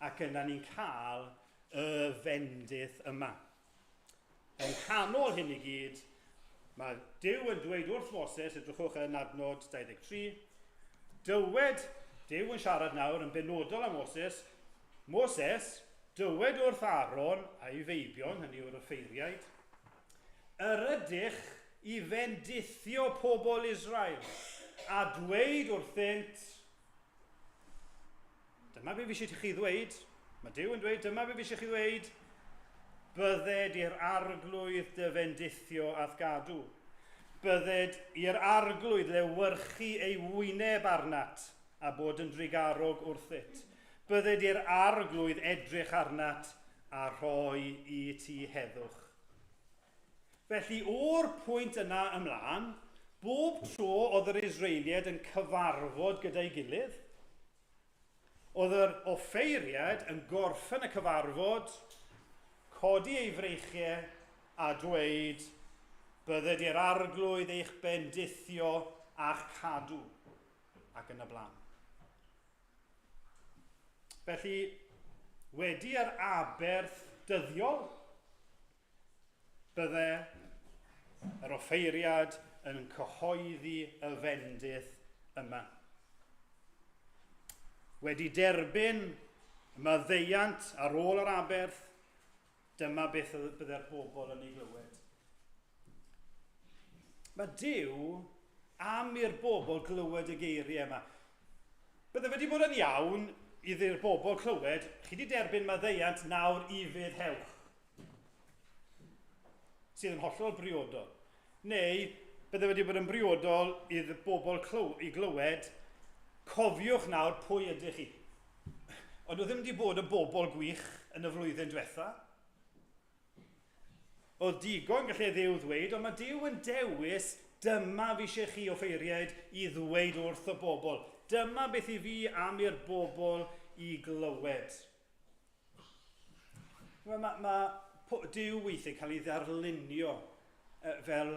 S2: ac yna ni'n cael y fendith yma. Yng nghanol hyn i gyd, mae Duw yn dweud wrth Moses, edrychwch yn adnod 23, dywed, Duw yn siarad nawr yn benodol am Moses, Moses, dywed wrth Aaron a'i feibion, hynny yw'r offeiriaid, yr ydych i fendithio pobl Israel a dweud wrthynt, Dyma be fi eisiau chi ddweud. Mae Duw yn dweud, dyma be fi eisiau chi ddweud. Bydded i'r arglwydd dy fendithio a'th gadw. Bydded i'r arglwydd lewyrchu ei wyneb arnat a bod yn drugarog wrthyt. Bydded i'r arglwydd edrych arnat a rhoi i ti heddwch. Felly, o'r pwynt yna ymlaen, bob tro oedd yr Israeliaid yn cyfarfod gyda'i gilydd, oedd yr offeiriaid yn gorffen y cyfarfod, codi ei freichiau a dweud, bydded i'r arglwydd eich bendithio a'ch cadw, ac yn y blaen. Felly, wedi yr aberth dyddiol, Bydde yr offeiriad yn cyhoeddi y fendith yma. Wedi derbyn maddeuant ar ôl yr aberth, Dyma beth bydde'r bobl yn ei glywed. Mae Duw am i'r bobl glywed y geiriau yma. Bydde wedi bod yn iawn iddi'r bobl clywed, chi wedi derbyn maddeuant nawr i fyddhewch. Sydd yn hollol briodol. Neu, bydde wedi bod yn briodol i'r bobl clyw, i glywed, cofiwch nawr pwy ydych chi. Ond nhw ddim wedi bod yn bobl gwych yn y flwyddyn diwetha. Oedd digon gallai Dduw ddweud, ond mae Duw yn dewis, dyma fi eisiau chi offeiriaid i ddweud wrth y bobl. Dyma beth i fi am i'r bobl i glywed. Mae, mae, mae Duw weithiau cael ei ddarlunio fel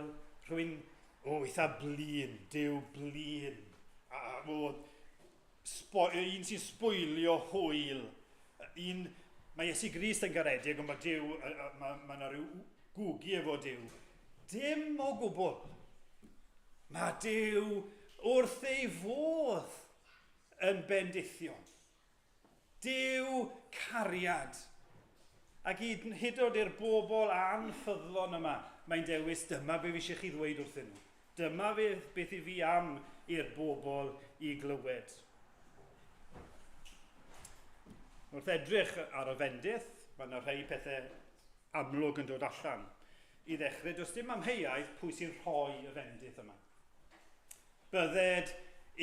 S2: rhywun, o, eitha blin, Duw blin, a, o, spo, un sy'n sbwylio hwyl, un, mae Iesu Grist yn garedig, ond mae Duw, mae, mae yna rhyw gwgu efo Duw. Dim o gwbl. Mae Duw wrth ei fodd yn bendithion. Duw cariad. Ac hyd yn oed i'r bobl anffyddlon yma, mae'n dewis dyma be fi eisiau chi ddweud wrthyn nhw. Dyma beth i fi am i'r bobl i glywed. Wrth edrych ar y fendith, mae yna rhai pethau amlwg yn dod allan. I ddechrau, does dim amheuaeth pwy sy'n rhoi y fendith yma. Bydded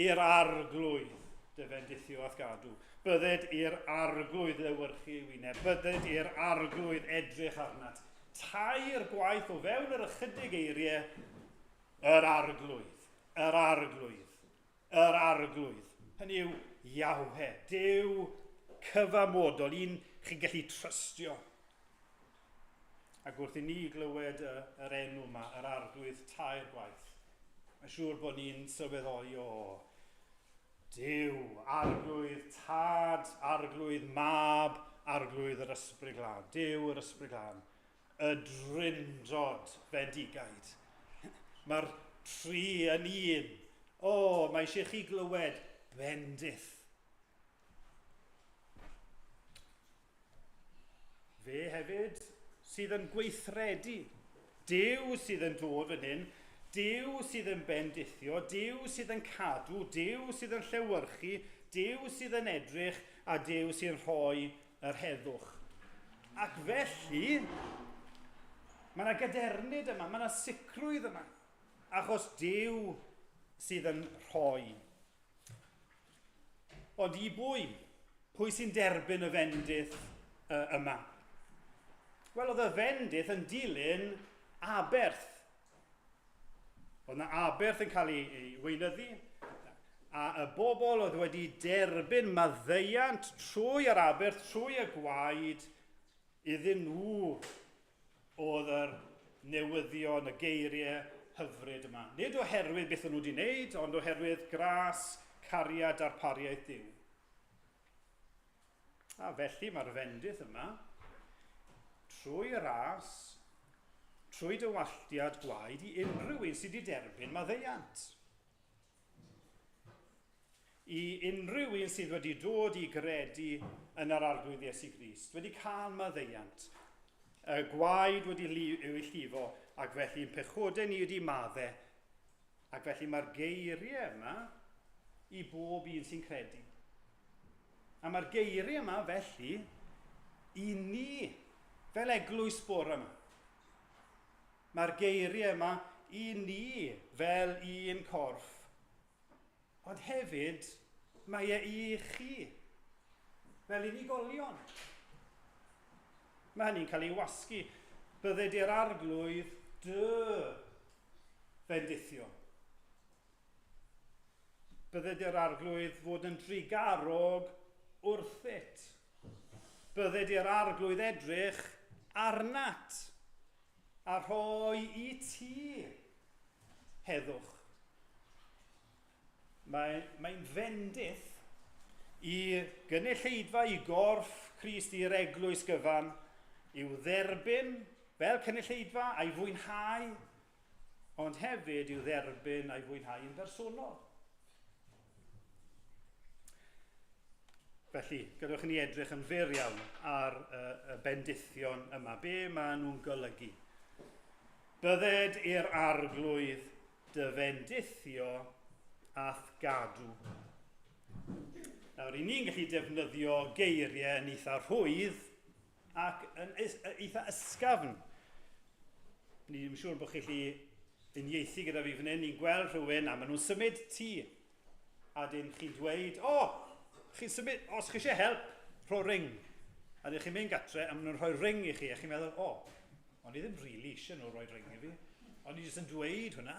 S2: i'r arglwydd dy fendithio a'th gadw. Bydded i'r arglwydd lewyrchu ei wyneb. Bydded i'r arglwydd edrych arnat. Tair gwaith o fewn yr ychydig eiriau, yr arglwydd, yr arglwydd, yr arglwydd. Hynny yw, Iawhe, Duw cyfamodol, un chi'n gallu trystio. Ac wrth i ni glywed y, yr enw yma, yr arglwydd tair gwaith, mae'n siŵr bod ni'n sylweddoli o Duw, arglwydd tad, arglwydd mab, arglwydd yr ysbryd glân. Duw yr ysbryd glân. Y drindod bendigaid. Mae'r tri yn un. O, mae eisiau chi glywed bendith. Fe hefyd sydd yn gweithredu. Duw sydd yn dod fan hyn, Duw sydd yn bendithio, Duw sydd yn cadw, Duw sydd yn llewyrchu, Duw sydd yn edrych a Duw sy'n rhoi yr heddwch. Ac felly, mae yna gadernid yma, mae yna sicrwydd yma, achos Duw sydd yn rhoi. Ond i bwy? Pwy sy'n derbyn y fendith yma? Wel, oedd y fendith yn dilyn aberth. Oedd yna aberth yn cael ei, ei weinyddu, a y bobl oedd wedi derbyn maddeuant trwy yr aberth, trwy y gwaed, iddyn nhw oedd yr newyddion, y geiriau hyfryd yma. Nid oherwydd beth o'n nhw wedi wneud, ond oherwydd gras, cariad, darpariaeth Duw. A felly mae'r fendith yma, trwy ras, trwy dywalltiad gwaed i unrhyw un sydd wedi derbyn maddeuant. I unrhyw un sydd wedi dod i gredu yn yr Arglwydd Iesu Grist, wedi cael maddeuant, y gwaed wedi ei llifo, ac felly pechodau ni wedi madde, ac felly mae'r geiriau yma i bob un sy'n credu. A mae'r geiriau yma felly i ni, fel eglwys bore yma. Mae'r geiriau yma i ni fel un corff. Ond hefyd, mae e i chi, fel unigolion. Mae hynny'n cael ei wasgu. Bydded i'r arglwydd dy fendithio. Bydded i'r arglwydd fod yn drugarog wrthyt. Bydded i'r arglwydd edrych arnat a rhoi i ti heddwch. Mae'n mae fendith i gynulleidfa, i gorff Crist, i'r eglwys gyfan, i'w dderbyn fel cynulleidfa a'i fwynhau, ond hefyd i'w dderbyn a'i fwynhau yn bersonol. Felly, gadewch i ni edrych yn fyr iawn ar y, y bendithion yma. Be maen nhw'n golygu? Bydded i'r arglwydd dy fendithio a'th gadw. Nawr, i ni'n gallu defnyddio geiriau yn eitha rhwydd ac yn eitha ysgafn. Ni ddim siŵr bod chi'n gallu uniaethu gyda fi fan hyn, ni'n gweld rhywun a maen nhw'n symud tŷ. A dyn chi'n dweud, o, oh, chi'n symud, os chi eisiau help, rho ring. A dyn chi'n mynd gatre a maen nhw'n rhoi ring i chi a chi'n meddwl, o, oh, o'n i ddim rili really eisiau nhw rhoi ring i fi. O'n i jyst yn dweud hwnna.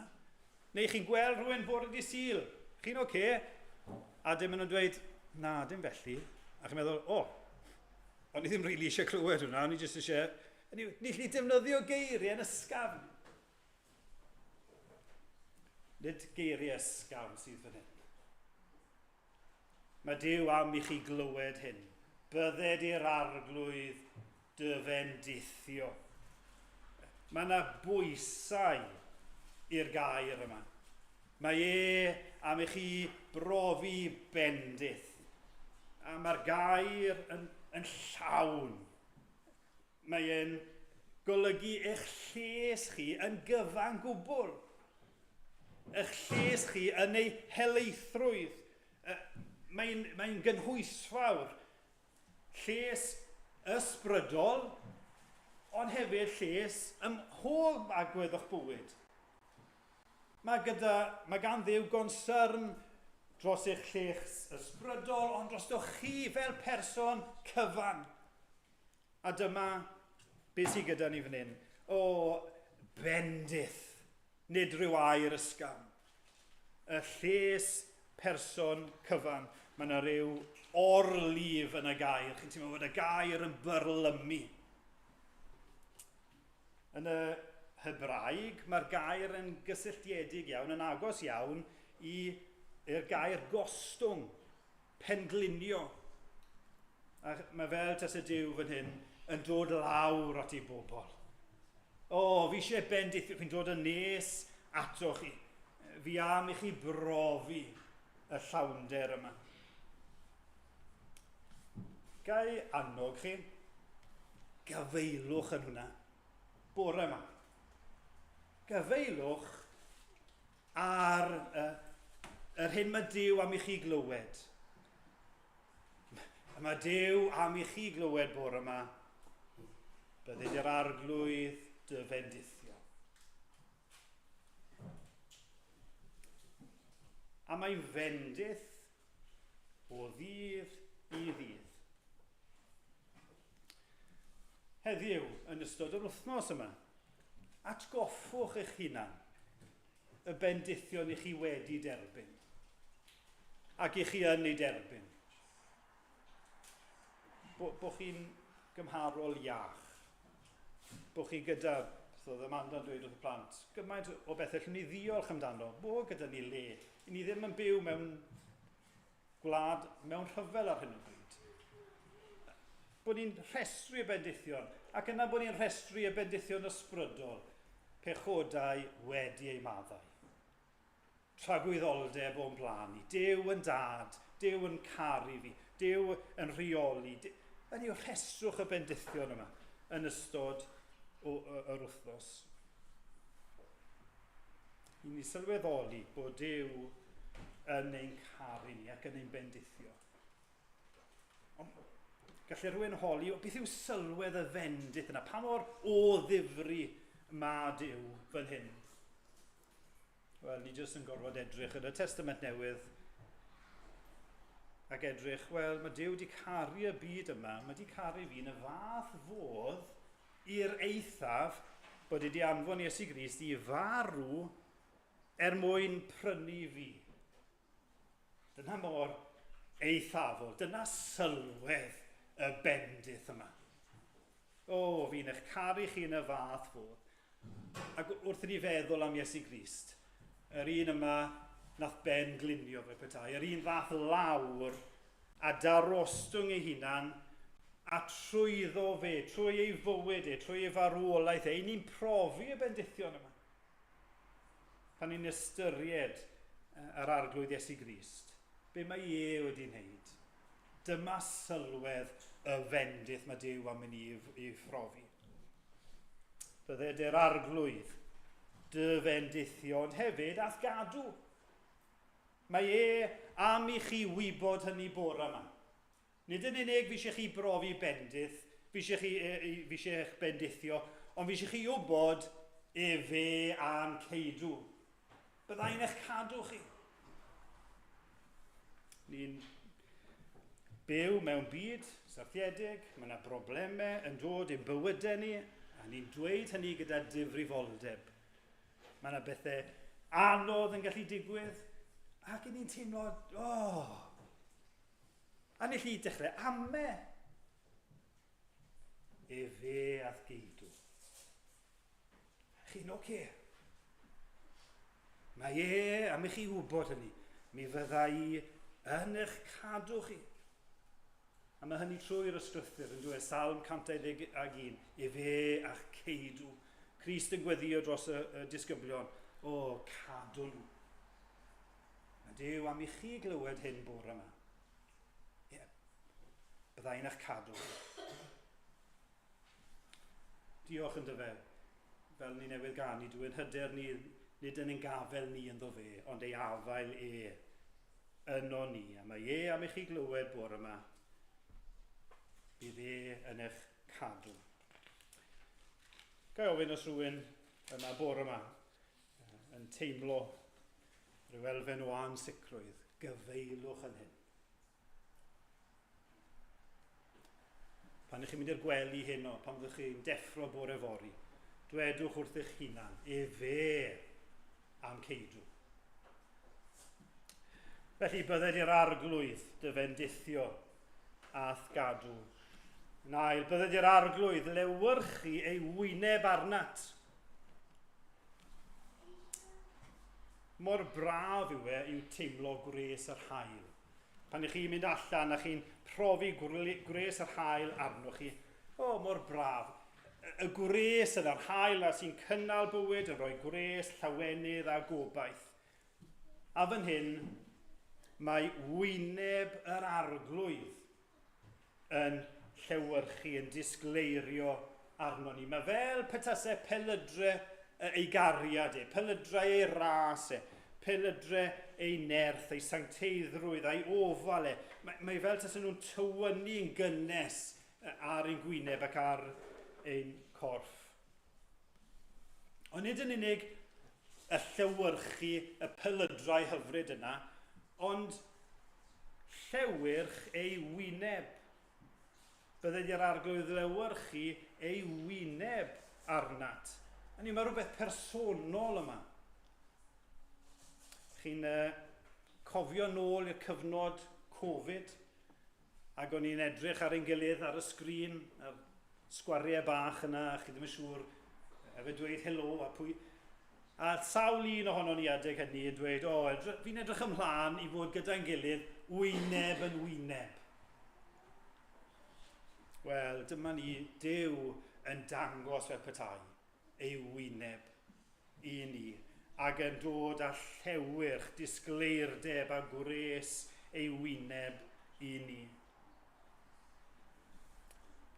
S2: Neu chi'n gweld rhywun bore di Sul, chi'n oce, okay? a dim maen nhw'n dweud, na, dim felly. A chi'n meddwl, o, oh, o'n i ddim rili really eisiau clywed hwnna, o'n i jyst eisiau... Ni allu defnyddio geiriau yn ysgafn. Nid geiriau ysgafn sydd fan hyn. Mae Duw am i chi glywed hyn. Bydded i'r arglwydd dy fendithio. Mae yna bwysau i'r gair yma. Mae e am i chi brofi bendith. A mae'r gair yn, yn llawn. Mae e'n golygu eich lles chi yn gyfan gwbl. Eich lles chi yn ei helaethrwydd. Mae'n mae gynhwysfawr. Lles ysbrydol, ond hefyd lles ym mhob agwedd o'ch bywyd. Mae, gyda, mae gan Dduw gonsyrn dros eich lles ysbrydol, ond drostoch chi fel person cyfan. A dyma beth sydd gyda ni fan hyn. O, bendith, nid rhyw air ysgafn. Y lles person cyfan. Mae yna rhyw orlif yn y gair. Chi'n teimlo fod y gair yn byrlymu. Yn y Hebraeg, mae'r gair yn gysylltiedig iawn, yn agos iawn i'r gair gostwng. Penglinio. A mae fel tase Duw fan hyn yn dod lawr at ei bobl. O, fi eisiau bendithio, fi'n dod yn nes ato chi. Fi am i chi brofi y llawnder yma. Gai annog chi, gafaelwch yn hwnna, bore yma. Gafaelwch ar uh, yr hyn mae Duw am i chi glywed. Mae Duw am i chi glywed bore yma. Bydded i'r arglwydd dy fendithio. A mae fendith o ddydd i ddydd. Heddiw, yn ystod yr wythnos yma, atgoffwch eich hunan y bendithion i chi wedi derbyn ac i chi yn ei derbyn. Bo, bo chi'n gymharol iach. Bo chi gyda, so oedd Amanda'n dweud wrth y plant, gymaint o bethau allwn ni ddiolch amdano, bo gyda ni le. I ni ddim yn byw mewn gwlad mewn rhyfel ar hyn o bryd. Bod ni'n rhestru y bendithion, ac yna bod ni'n rhestru y bendithion ysbrydol, pechodau wedi eu maddau. Tragwyddoldeb o'n blaen ni. Duw yn dad, Duw yn caru fi, Duw yn rheoli. Yn yw rhestrwch y bendithion yma yn ystod o, yr wythnos. I ni sylweddoli bod Duw yn ein caru ni ac yn ein bendithio. Ond gallai rhywun holi, beth yw sylwedd y fendith yna? Pa mor o ddifri mae Duw fan hyn? Wel, ni jyst yn gorfod edrych yn y Testament Newydd ac edrych, wel, mae Duw wedi caru y byd yma, mae wedi caru fi yn y fath fodd i'r eithaf bod wedi anfon Iesu Grist i farw er mwyn prynu fi. Dyna mor eithafol, dyna sylwedd y bendith yma. O, fi'n eich caru chi yn y fath fodd. Ac wrth i ni feddwl am Iesu Grist, yr un yma nath ben glinio fel petai, yr un fath lawr a darostwng ei hunan a trwyddo fe, trwy ei fywyd e, trwy ei farwolaeth e, ni'n profi y bendithion yma. Pan ni'n ystyried yr arglwydd Iesu Grist, be mae e wedi wneud? Dyma sylwedd y fendith mae Duw am i ni i phrofi. Bydded yr arglwydd dy fendithio, ond hefyd ath gadw. Mae e am i chi wybod hynny bore yma. Nid yn unig fi eisiau chi brofi bendith, fi eisiau chi, fi eisiau eich bendithio, ond fi eisiau chi wybod efe am ceidw. Byddai'n eich cadw chi. Ni'n byw mewn byd syrthiedig, mae yna broblemau yn dod i'n bywydau ni, a ni'n dweud hynny gyda difrifoldeb. Mae yna bethau anodd yn gallu digwydd, ac ni'n teimlo, oh, a ni lli dechrau ame. Efe ath geidw. Chi'n oce? Okay. Mae e am i chi wybod hynny. Mi fydda i yn eich cadw chi. A mae hynny trwy'r ysgrythyr yn dweud Salm 121, efe a'ch ceidw. Crist yn gweddio dros y, y disgyblion, o, cadw nhw. Mae Duw am i chi glywed hyn bore yma. Ie, yeah. bydda i'n eich cadw chi. Diolch yn dyfe, fel ni newydd ganu, dwi'n hyder ni, nid yn ein gafel ni ynddo fe, ond ei afael e yno ni. A mae e am i chi glywed bore yma, bydd e yn eich cadw. Ga i ofyn os rhywun yma bore yma yn teimlo rhyw elfen o ansicrwydd, gyfeilwch yn hyn. Pan ych chi'n mynd i'r gwely heno, pan fyddwch chi'n deffro bore fory, dwedwch wrth eich hunan, efe am ceidw. Felly bydded i'r arglwydd dy fendithio a'th gadw. Yn ail, bydded i'r arglwydd lewyrchu ei wyneb arnat. Mor braf yw e yw teimlo gwres yr haul. Pan ych chi'n mynd allan a chi'n profi gwres yr haul arnoch chi, o, mor braf. Y gwres yna'r haul yna sy'n cynnal bywyd, yn rhoi gwres, llawenydd a gobaith. A fan hyn, mae wyneb yr arglwydd yn llewyrchu, yn disgleirio arno ni. Mae fel petasau pelydre ei gariad e, pelydrau ei ras e, pelydre ei nerth, ei sancteiddrwydd a'i ofal e. Mae, mae fel tasen nhw'n tywynnu'n gynnes ar ein gwyneb ac ar ein corff. Ond nid yn unig y llewyrchu, y pelydrau hyfryd yna, ond llewyrch ei wyneb. Bydded i'r arglwydd lewyrchu ei wyneb arnat. Hynny, mae rhywbeth personol yma. Chi'n cofio nôl i'r cyfnod Covid, ac o'n i'n edrych ar ein gilydd ar y sgrin, ar sgwariau bach yna, a chi ddim yn siŵr efe dweud helo a pwy... A sawl un ohono ni adeg hynny yn dweud, o, oh, fi'n edrych ymlaen i fod gyda'n gilydd wyneb yn wyneb. Wel, dyma ni, Duw yn dangos fel petai ei wyneb i ni, ac yn dod â llewyrch, disgleirdeb a gwres ei wyneb i ni.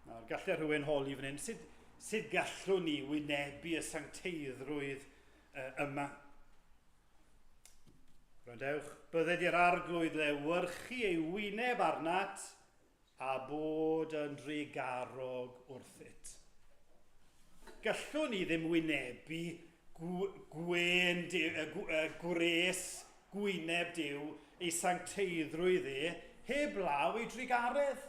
S2: Nawr, gallai rhywun holi fan hyn, sut, sut gallwn ni wynebu y sancteiddrwydd yma? Gwrandewch, bydded i'r arglwydd lewyrchu ei wyneb arnat a bod yn drugarog wrthyt. Gallwn ni ddim wynebu gwên, gwres gwyneb Duw, ei sancteiddrwydd e, heb law ei drugaredd.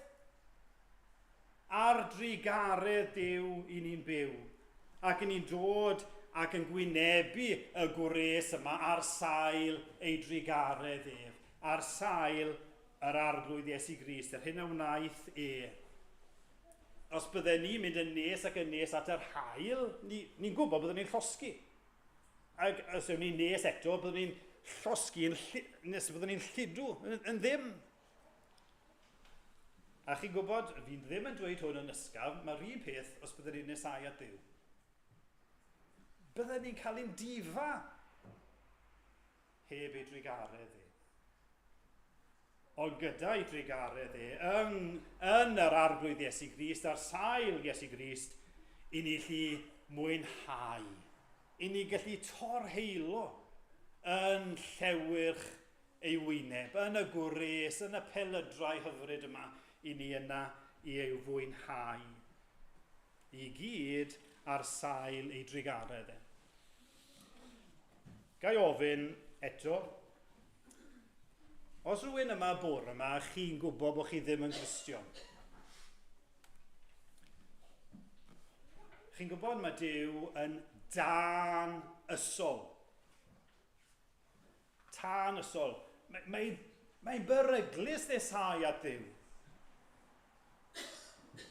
S2: Ar drugaredd Duw i ni'n byw, ac i ni'n dod ac yn gwynebu y gwres yma ar sail ei drugaredd ef, ar sail yr Arglwydd Iesu Grist, yr hyn a wnaeth e. Os bydden ni'n mynd yn nes ac yn nes at yr haul, ni'n ni gwybod byddwn ni'n llosgi. Ac os yw'n ni'n nes eto, byddwn ni'n llosgi yn nes byddwn ni'n lludw, yn, yn ddim. A chi'n gwybod, fi ddim yn dweud hwn yn ysgafn, mae'r un peth os byddwn ni'n nesau at Dduw. Byddwn ni'n cael ein difa heb ei drugaredd e. Ond gyda'i drugaredd e, yng, yn yr Arglwydd Iesu Grist, ar sail Iesu Grist, i ni lli mwynhau, i ni gallu torheilo yn llewyrch ei wyneb, yn y gwres, yn y pelydrau hyfryd yma, i ni yna i ei fwynhau. I gyd ar sail ei drugaredd e. Ga i ofyn eto, os rhywun yma bore yma, chi'n gwybod bod chi ddim yn Gristion. Chi'n gwybod mae Duw yn dan ysol. Tân ysol. Mae'n mae, mae beryglus nesau at Dduw.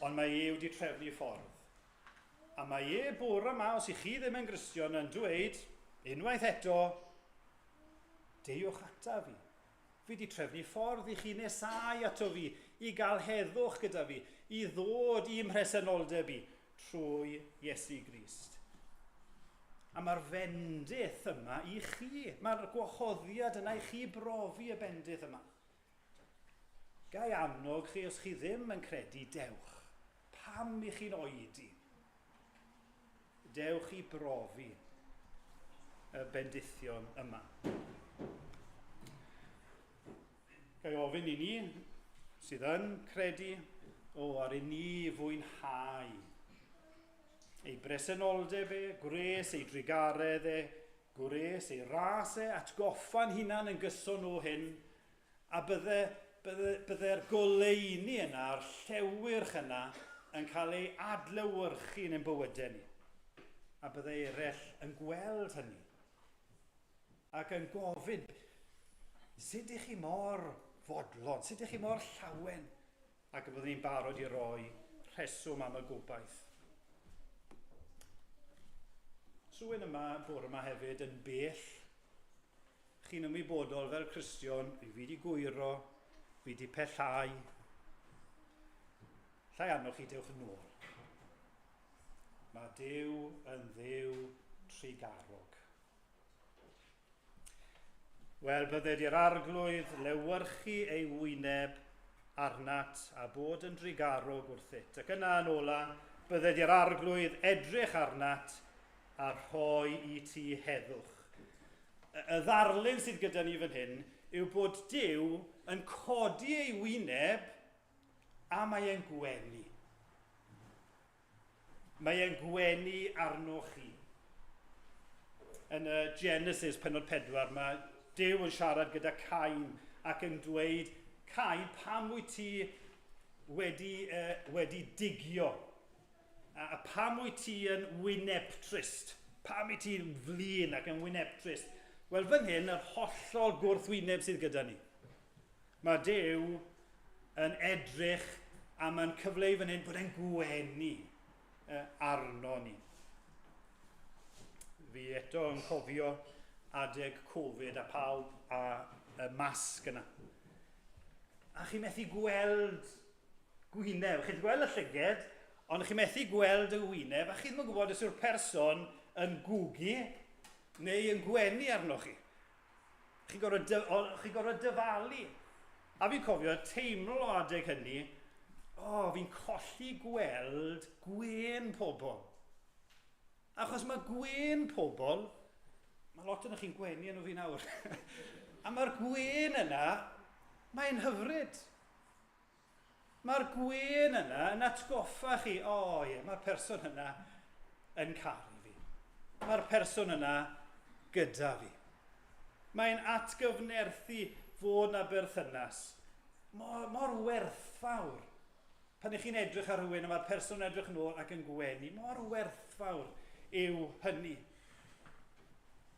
S2: Ond mae e wedi trefnu ffordd. A mae e bore yma, os i chi ddim yn Gristion, yn dweud, unwaith eto, deuwch ata fi. Fi wedi trefnu ffordd i chi nesau ato fi, i gael heddwch gyda fi, i ddod i'm mhresenoldeb i, trwy Iesu Grist. A mae'r fendith yma i chi. Mae'r gwahoddiad yna i chi brofi y bendith yma. Gai annog chi, os chi ddim yn credu, dewch. Pam i chi'n oedi? Dewch i brofi y bendithion yma. Gai ofyn i ni sydd yn credu, o, ar i ni fwynhau ei bresenoldeb e, gwres ei drugaredd e, gwres ei ras e, atgoffa'n hunan yn gyson o hyn, a bydde, bydde, bydde'r goleuni yna, a'r llewyrch yna, yn cael ei adlewyrchu yn ein bywydau ni. A bydde eraill yn gweld hynny. Ac yn gofyn, sut ych chi mor fodlon, sut ych chi mor llawen? Ac y byddwn ni'n barod i roi rheswm am y gobaith. Rhywun yma bore yma hefyd yn bell Chi'n ymwybodol fel Cristion, fi wedi gwyro, fi wedi pellhau. Llai arnoch chi, dewch yn ôl. Mae Duw yn Dduw trugarog. Wel, bydded i'r arglwydd lewyrchu ei wyneb arnat a bod yn drugarog wrthyt. Ac yna yn ola, bydded i'r arglwydd edrych arnat a rhoi i ti heddwch. Y ddarlun sydd gyda ni fan hyn yw bod Duw yn codi ei wyneb a mae e'n gwenu. Mae e'n gwenu arnoch chi. Yn y Genesis penod 4, mae Duw yn siarad gyda Cain ac yn dweud, Cain, pam wyt ti wedi, wedi digio? A pam wyt ti yn wyneb trist? Pam wyt ti'n flin ac yn wyneb trist? Wel, fan hyn, yr hollol gwrthwyneb sydd gyda ni. Mae Duw yn edrych a mae'n cyfleu fan hyn bod e'n gwenu arno ni. Fi eto yn cofio adeg Covid a pawb a y masg yna. A chi methu gweld gwyneb. Chi'n gweld y llyged, ond chi methu gweld y wyneb, a chi ddim yn gwybod os yw'r person yn gwgu neu yn gwenu arnoch chi. Chi'n gorfod, chi gorfod dyfalu. A fi'n cofio teimlo adeg hynny, o, oh, fi'n colli gweld gwên pobl. Achos mae gwên pobl, mae lot o'n chi'n gwenu arno fi nawr, a mae'r gwên yna, mae'n hyfryd. Mae'r gwên yna yn atgoffa chi, o oh, ie, mae'r person yna yn caru fi. Mae'r person yna gyda fi. Mae'n atgyfnerthu fod na berthynas. Mor, mor werthfawr. Pan ych chi'n edrych ar rhywun a mae'r person yn edrych yn ôl ac yn gwenu, mor werthfawr yw hynny.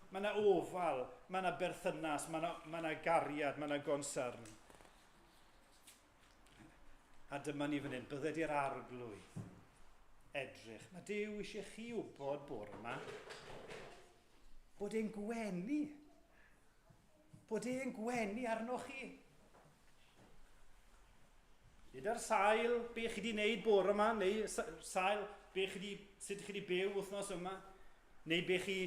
S2: Mae yna ofal, mae yna berthynas, mae yna, mae yna gariad, mae yna gonsern. A dyma ni fan hyn, bydded i'r arglwydd edrych. Mae Duw eisiau chi wybod bore yma bod e'n gwenu. Bod e'n gwenu arnoch chi. Nid ar sail be chi wedi wneud bore yma, neu sail be chi wedi, sut chi wedi byw wythnos yma, neu be chi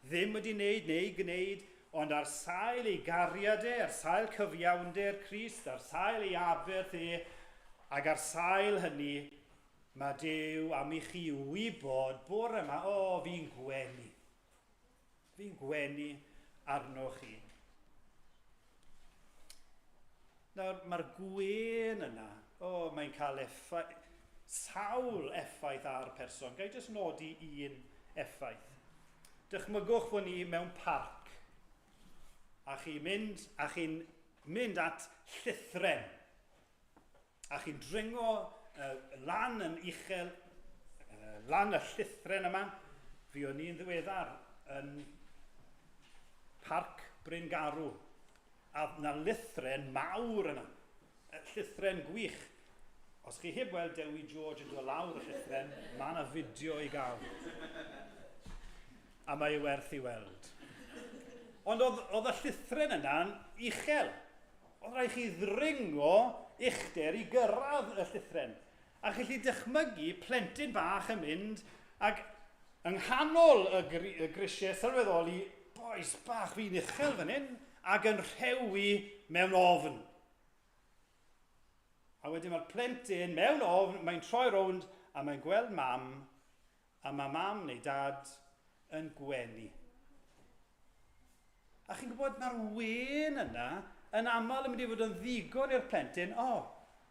S2: ddim wedi wneud neu gwneud, Ond ar sail ei gariad e, ar sail cyfiawnder Crist, ar sail ei aberth e, ac ar sail hynny, mae Duw am i chi wybod bore yma, o, oh, fi'n gwenu. Fi'n gwenu arnoch chi. Nawr, mae'r gwên yna, o, oh, mae'n cael effaith, sawl effaith ar person. Ga i jyst nodi un effaith. Dychmygwch fod ni mewn parc a chi'n mynd, a chi'n mynd at llithren a chi'n dringo uh, lan yn uchel, uh, lan y llithren yma. Fi o'n i'n ddiweddar yn Parc Bryn Garw a na lithren mawr yna. Llithren gwych. Os chi heb weld Dewi George yn dod lawr y llithren, mae yna fideo i gael. A mae ei werth i weld. Ond oedd, oedd y llithren yna'n uchel. Oedd rhaid chi ddringo uchder i gyrraedd y llithren. A chi allu dychmygu plentyn bach yn mynd ac yng nghanol y, gri, y grisiau sylweddoli, bois bach fi'n uchel fan hyn, ac yn rhewi mewn ofn. A wedyn mae'r plentyn mewn ofn, mae'n troi rownd a mae'n gweld mam, a mae mam neu dad yn gwenu. A chi'n gwybod, mae'r wên yna yn aml yn mynd i fod yn ddigon i'r plentyn, o, oh,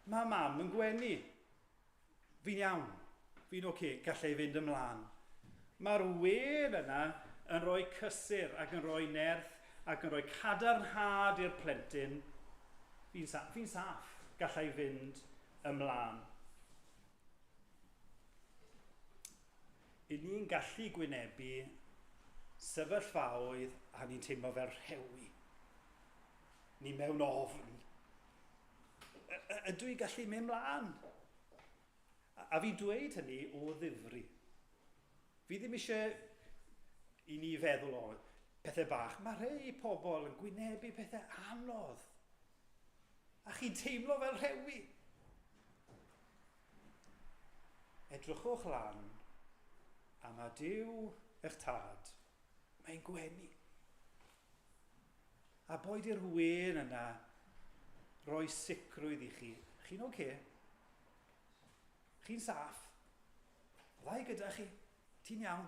S2: mae mam yn gwenu. Fi'n iawn, fi'n oce, okay, gallai fynd ymlaen. Mae'r wên yna yn rhoi cysur ac yn rhoi nerth ac yn rhoi cadarnhad i'r plentyn. Fi'n sa fi saff, gallai fynd ymlaen. I ni'n gallu gwynebu sefyllfaoedd a ni'n teimlo fel rhewi. Ni mewn ofn. Ydw i gallu mynd mlaen? A fi'n dweud hynny o ddifri. Fi ddim eisiau i ni feddwl o pethau bach. Mae rhai pobl yn gwynebu pethau anodd. A chi'n teimlo fel rhewi. Edrychwch lan, a mae Duw eich tad, mae'n gwenu. A boed i'r wên yna roi sicrwydd i chi. Chi'n oce? Okay? Chi'n saff? Bydda i gyda chi. Ti'n iawn.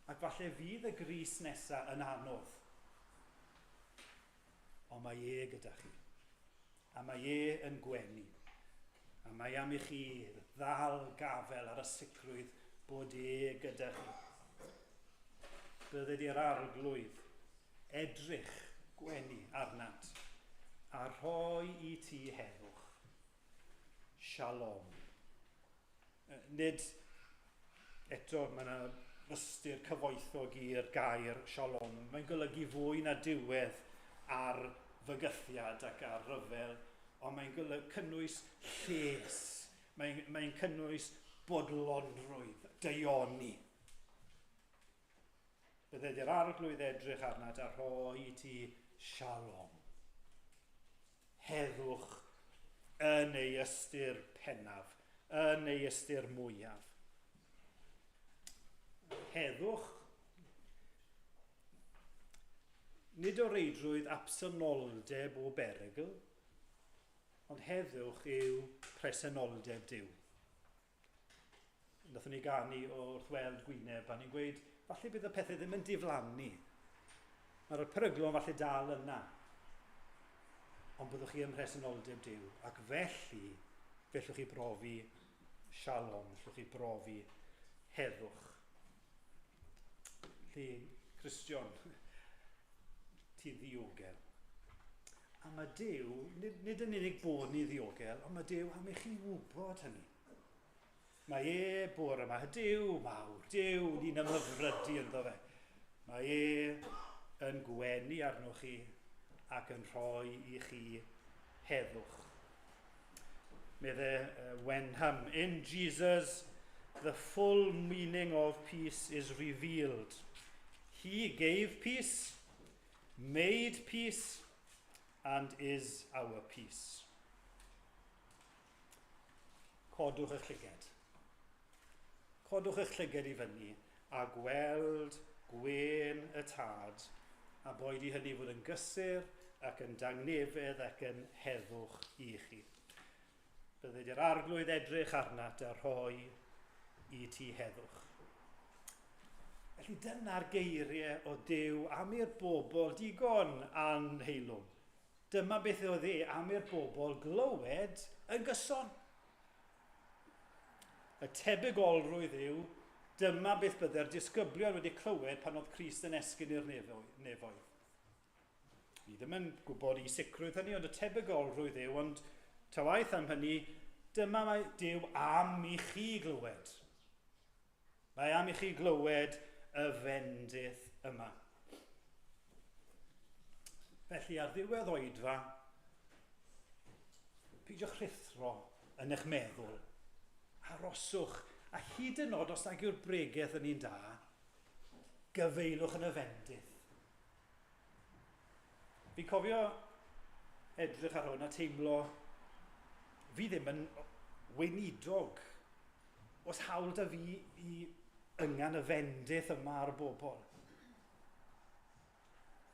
S2: Ac falle fydd y gris nesaf yn anodd. Ond mae e gyda chi. A mae e yn gwenu. A mae am i chi ddal gafel ar y sicrwydd bod e gyda chi. Bydded i'r arglwydd edrych gwenu arnat a rhoi i ti heddwch. Shalom. Nid eto, mae yna ystyr cyfoethog i'r gair shalom. Mae'n golygu fwy na diwedd ar fygythiad ac ar ryfel, ond mae'n golygu cynnwys lles. Mae'n mae cynnwys bodlonrwydd, daioni. Bydded i'r arglwydd edrych arnat a rhoi i ti shalom. Heddwch yn ei ystyr pennaf, yn ei ystyr mwyaf. Heddwch nid o reidrwydd absenoldeb o berygl, ond heddwch yw presenoldeb Duw. Nathon ni ganu wrth weld gwyneb a ni'n gweud, falle bydd y pethau ddim yn diflannu. Mae'r peryglon falle dal yna. Ond byddwch chi ym mhresenoldeb Duw. Ac felly, fellwch chi brofi shalom, fellwch chi brofi heddwch. Felly, Cristion, ti'n ddiogel. A mae Duw, nid, nid yn unig bod ni ddiogel, ond mae Duw am i chi wybod hynny. Mae e bore yma, Duw mawr, Duw ni'n ymhyfrydu ynddo fe. Mae e yn gwenu arnoch chi ac yn rhoi i chi heddwch. Medde Wenham, in Jesus the full meaning of peace is revealed. He gave peace, made peace, and is our peace. Codwch eich llyged. Codwch eich llyged i fyny a gweld gwên y Tad, a boed i hynny fod yn gysur ac yn dangnefedd ac yn heddwch i chi. Bydded i'r Arglwydd edrych arnat a rhoi i ti heddwch. Felly dyna'r geiriau o Duw am i'r bobl digon anheilwng. Dyma beth oedd e am i'r bobl glywed yn gyson. Y tebygolrwydd yw, dyma beth bydde'r disgyblion wedi clywed pan oedd Crist yn esgyn i'r nefoedd. Ni ddim yn gwybod i sicrwydd hynny, ond y tebygolrwydd yw, ond ta waeth am hynny, dyma mae Duw am i chi glywed. Mae am i chi glywed y fendith yma. Felly ar ddiwedd oedfa, peidiwch rhuthro yn eich meddwl. Aroswch, a hyd yn oed os nag yw'r bregeth yn un da, gyfeilwch yn y fendith. Fi'n cofio edrych ar hwn a teimlo fi ddim yn weinidog. Os hawl da fi i yngan y fendith yma ar y bobl.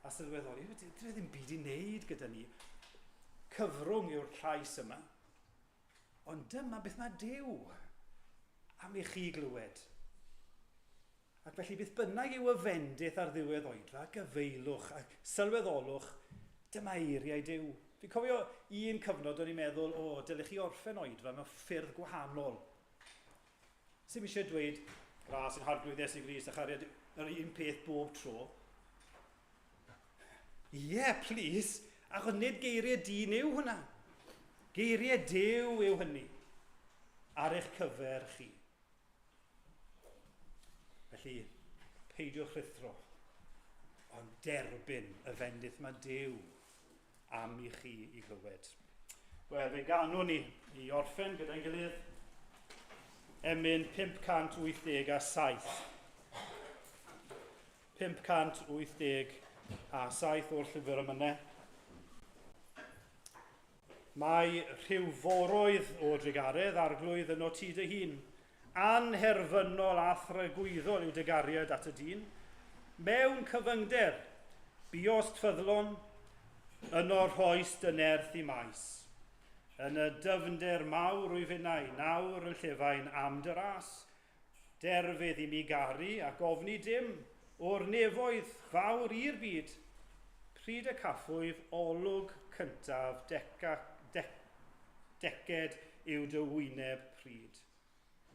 S2: A sylweddoli, dwi ddim byd i wneud gyda ni. Cyfrwng yw'r llais yma. Ond dyma beth mae Duw am i chi glywed. Ac felly beth bynnag yw y fendith ar ddiwedd oedfa, gyfeilwch a sylweddolwch, dyma eiriau Duw. Fi'n cofio un cyfnod o'n i'n meddwl, o, dylech chi orffen oedfa mewn ffyrdd gwahanol. Sy'm eisiau dweud, gras yn harglwydd Iesu Grist a chariad yr un peth bob tro. Ie, yeah, please. Achos nid geiriau dyn yw hwnna. Geiriau Duw yw hynny. Ar eich cyfer chi. Felly, peidiwch rhuthro, ond derbyn y fendith mae Duw am i chi i glywed. Wel, fe ganwn ni i orffen gyda'n gilydd emyn 587. 587 o'r llyfr emynau. Mae rhyw foroedd o drugaredd, Arglwydd, yno ti dy hun. Anherfynol a thragwyddol yw dy gariad at y dyn. Mewn cyfyngder, buost ffyddlon, yno rhoes dy nerth i maes. Yn y dyfnder mawr wyf innau, nawr yn llefain am dy ras. Derfydd i mi garu ac ofni dim, o'r nefoedd fawr i'r byd, pryd y caffwyf olwg cyntaf deca, dec, deced yw dy wyneb pryd.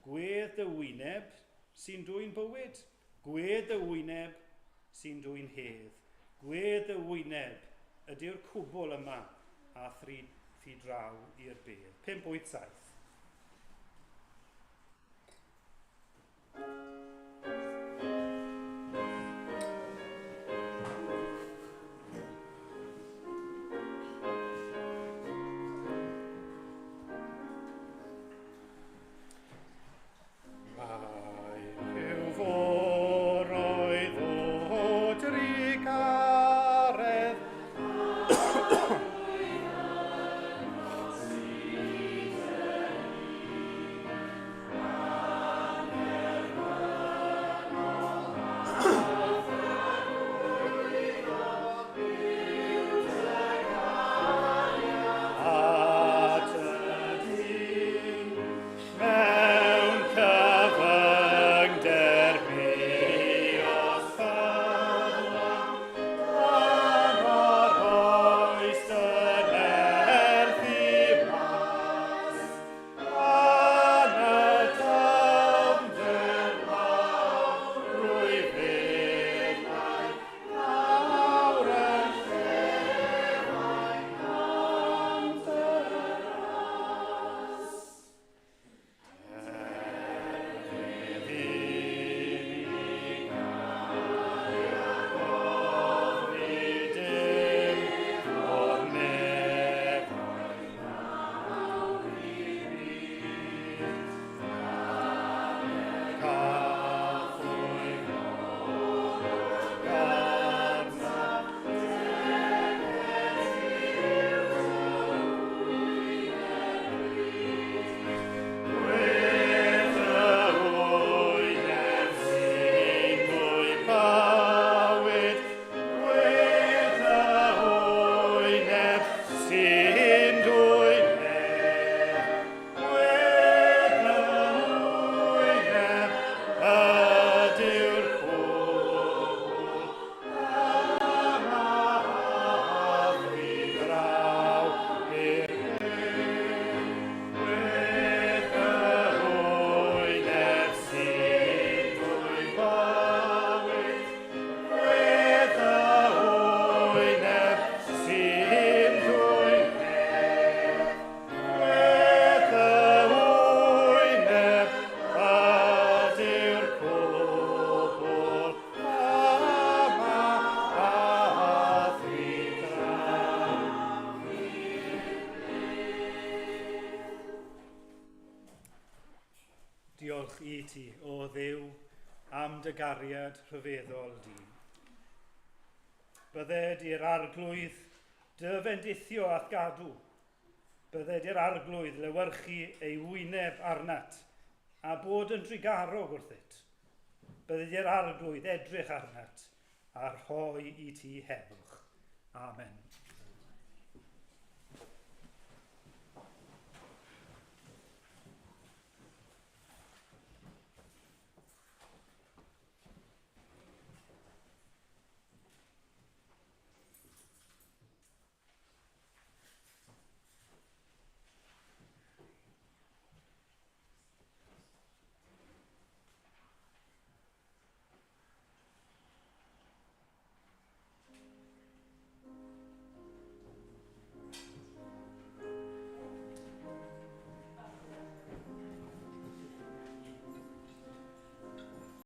S2: Gwedd dy wyneb sy'n dwyn bywyd, gwedd dy wyneb sy'n dwyn hedd, gwedd dy wyneb ydyw'r cwbl yma a thri, thi draw i'r bedd. 587. dy gariad rhyfeddol di. Bydded i'r arglwydd dy fendithio a'th gadw. Bydded i'r arglwydd lewyrchu ei wyneb arnat a bod yn drugarog wrthyt. Bydded i'r arglwydd edrych arnat a rhoi i ti heddwch. Amen.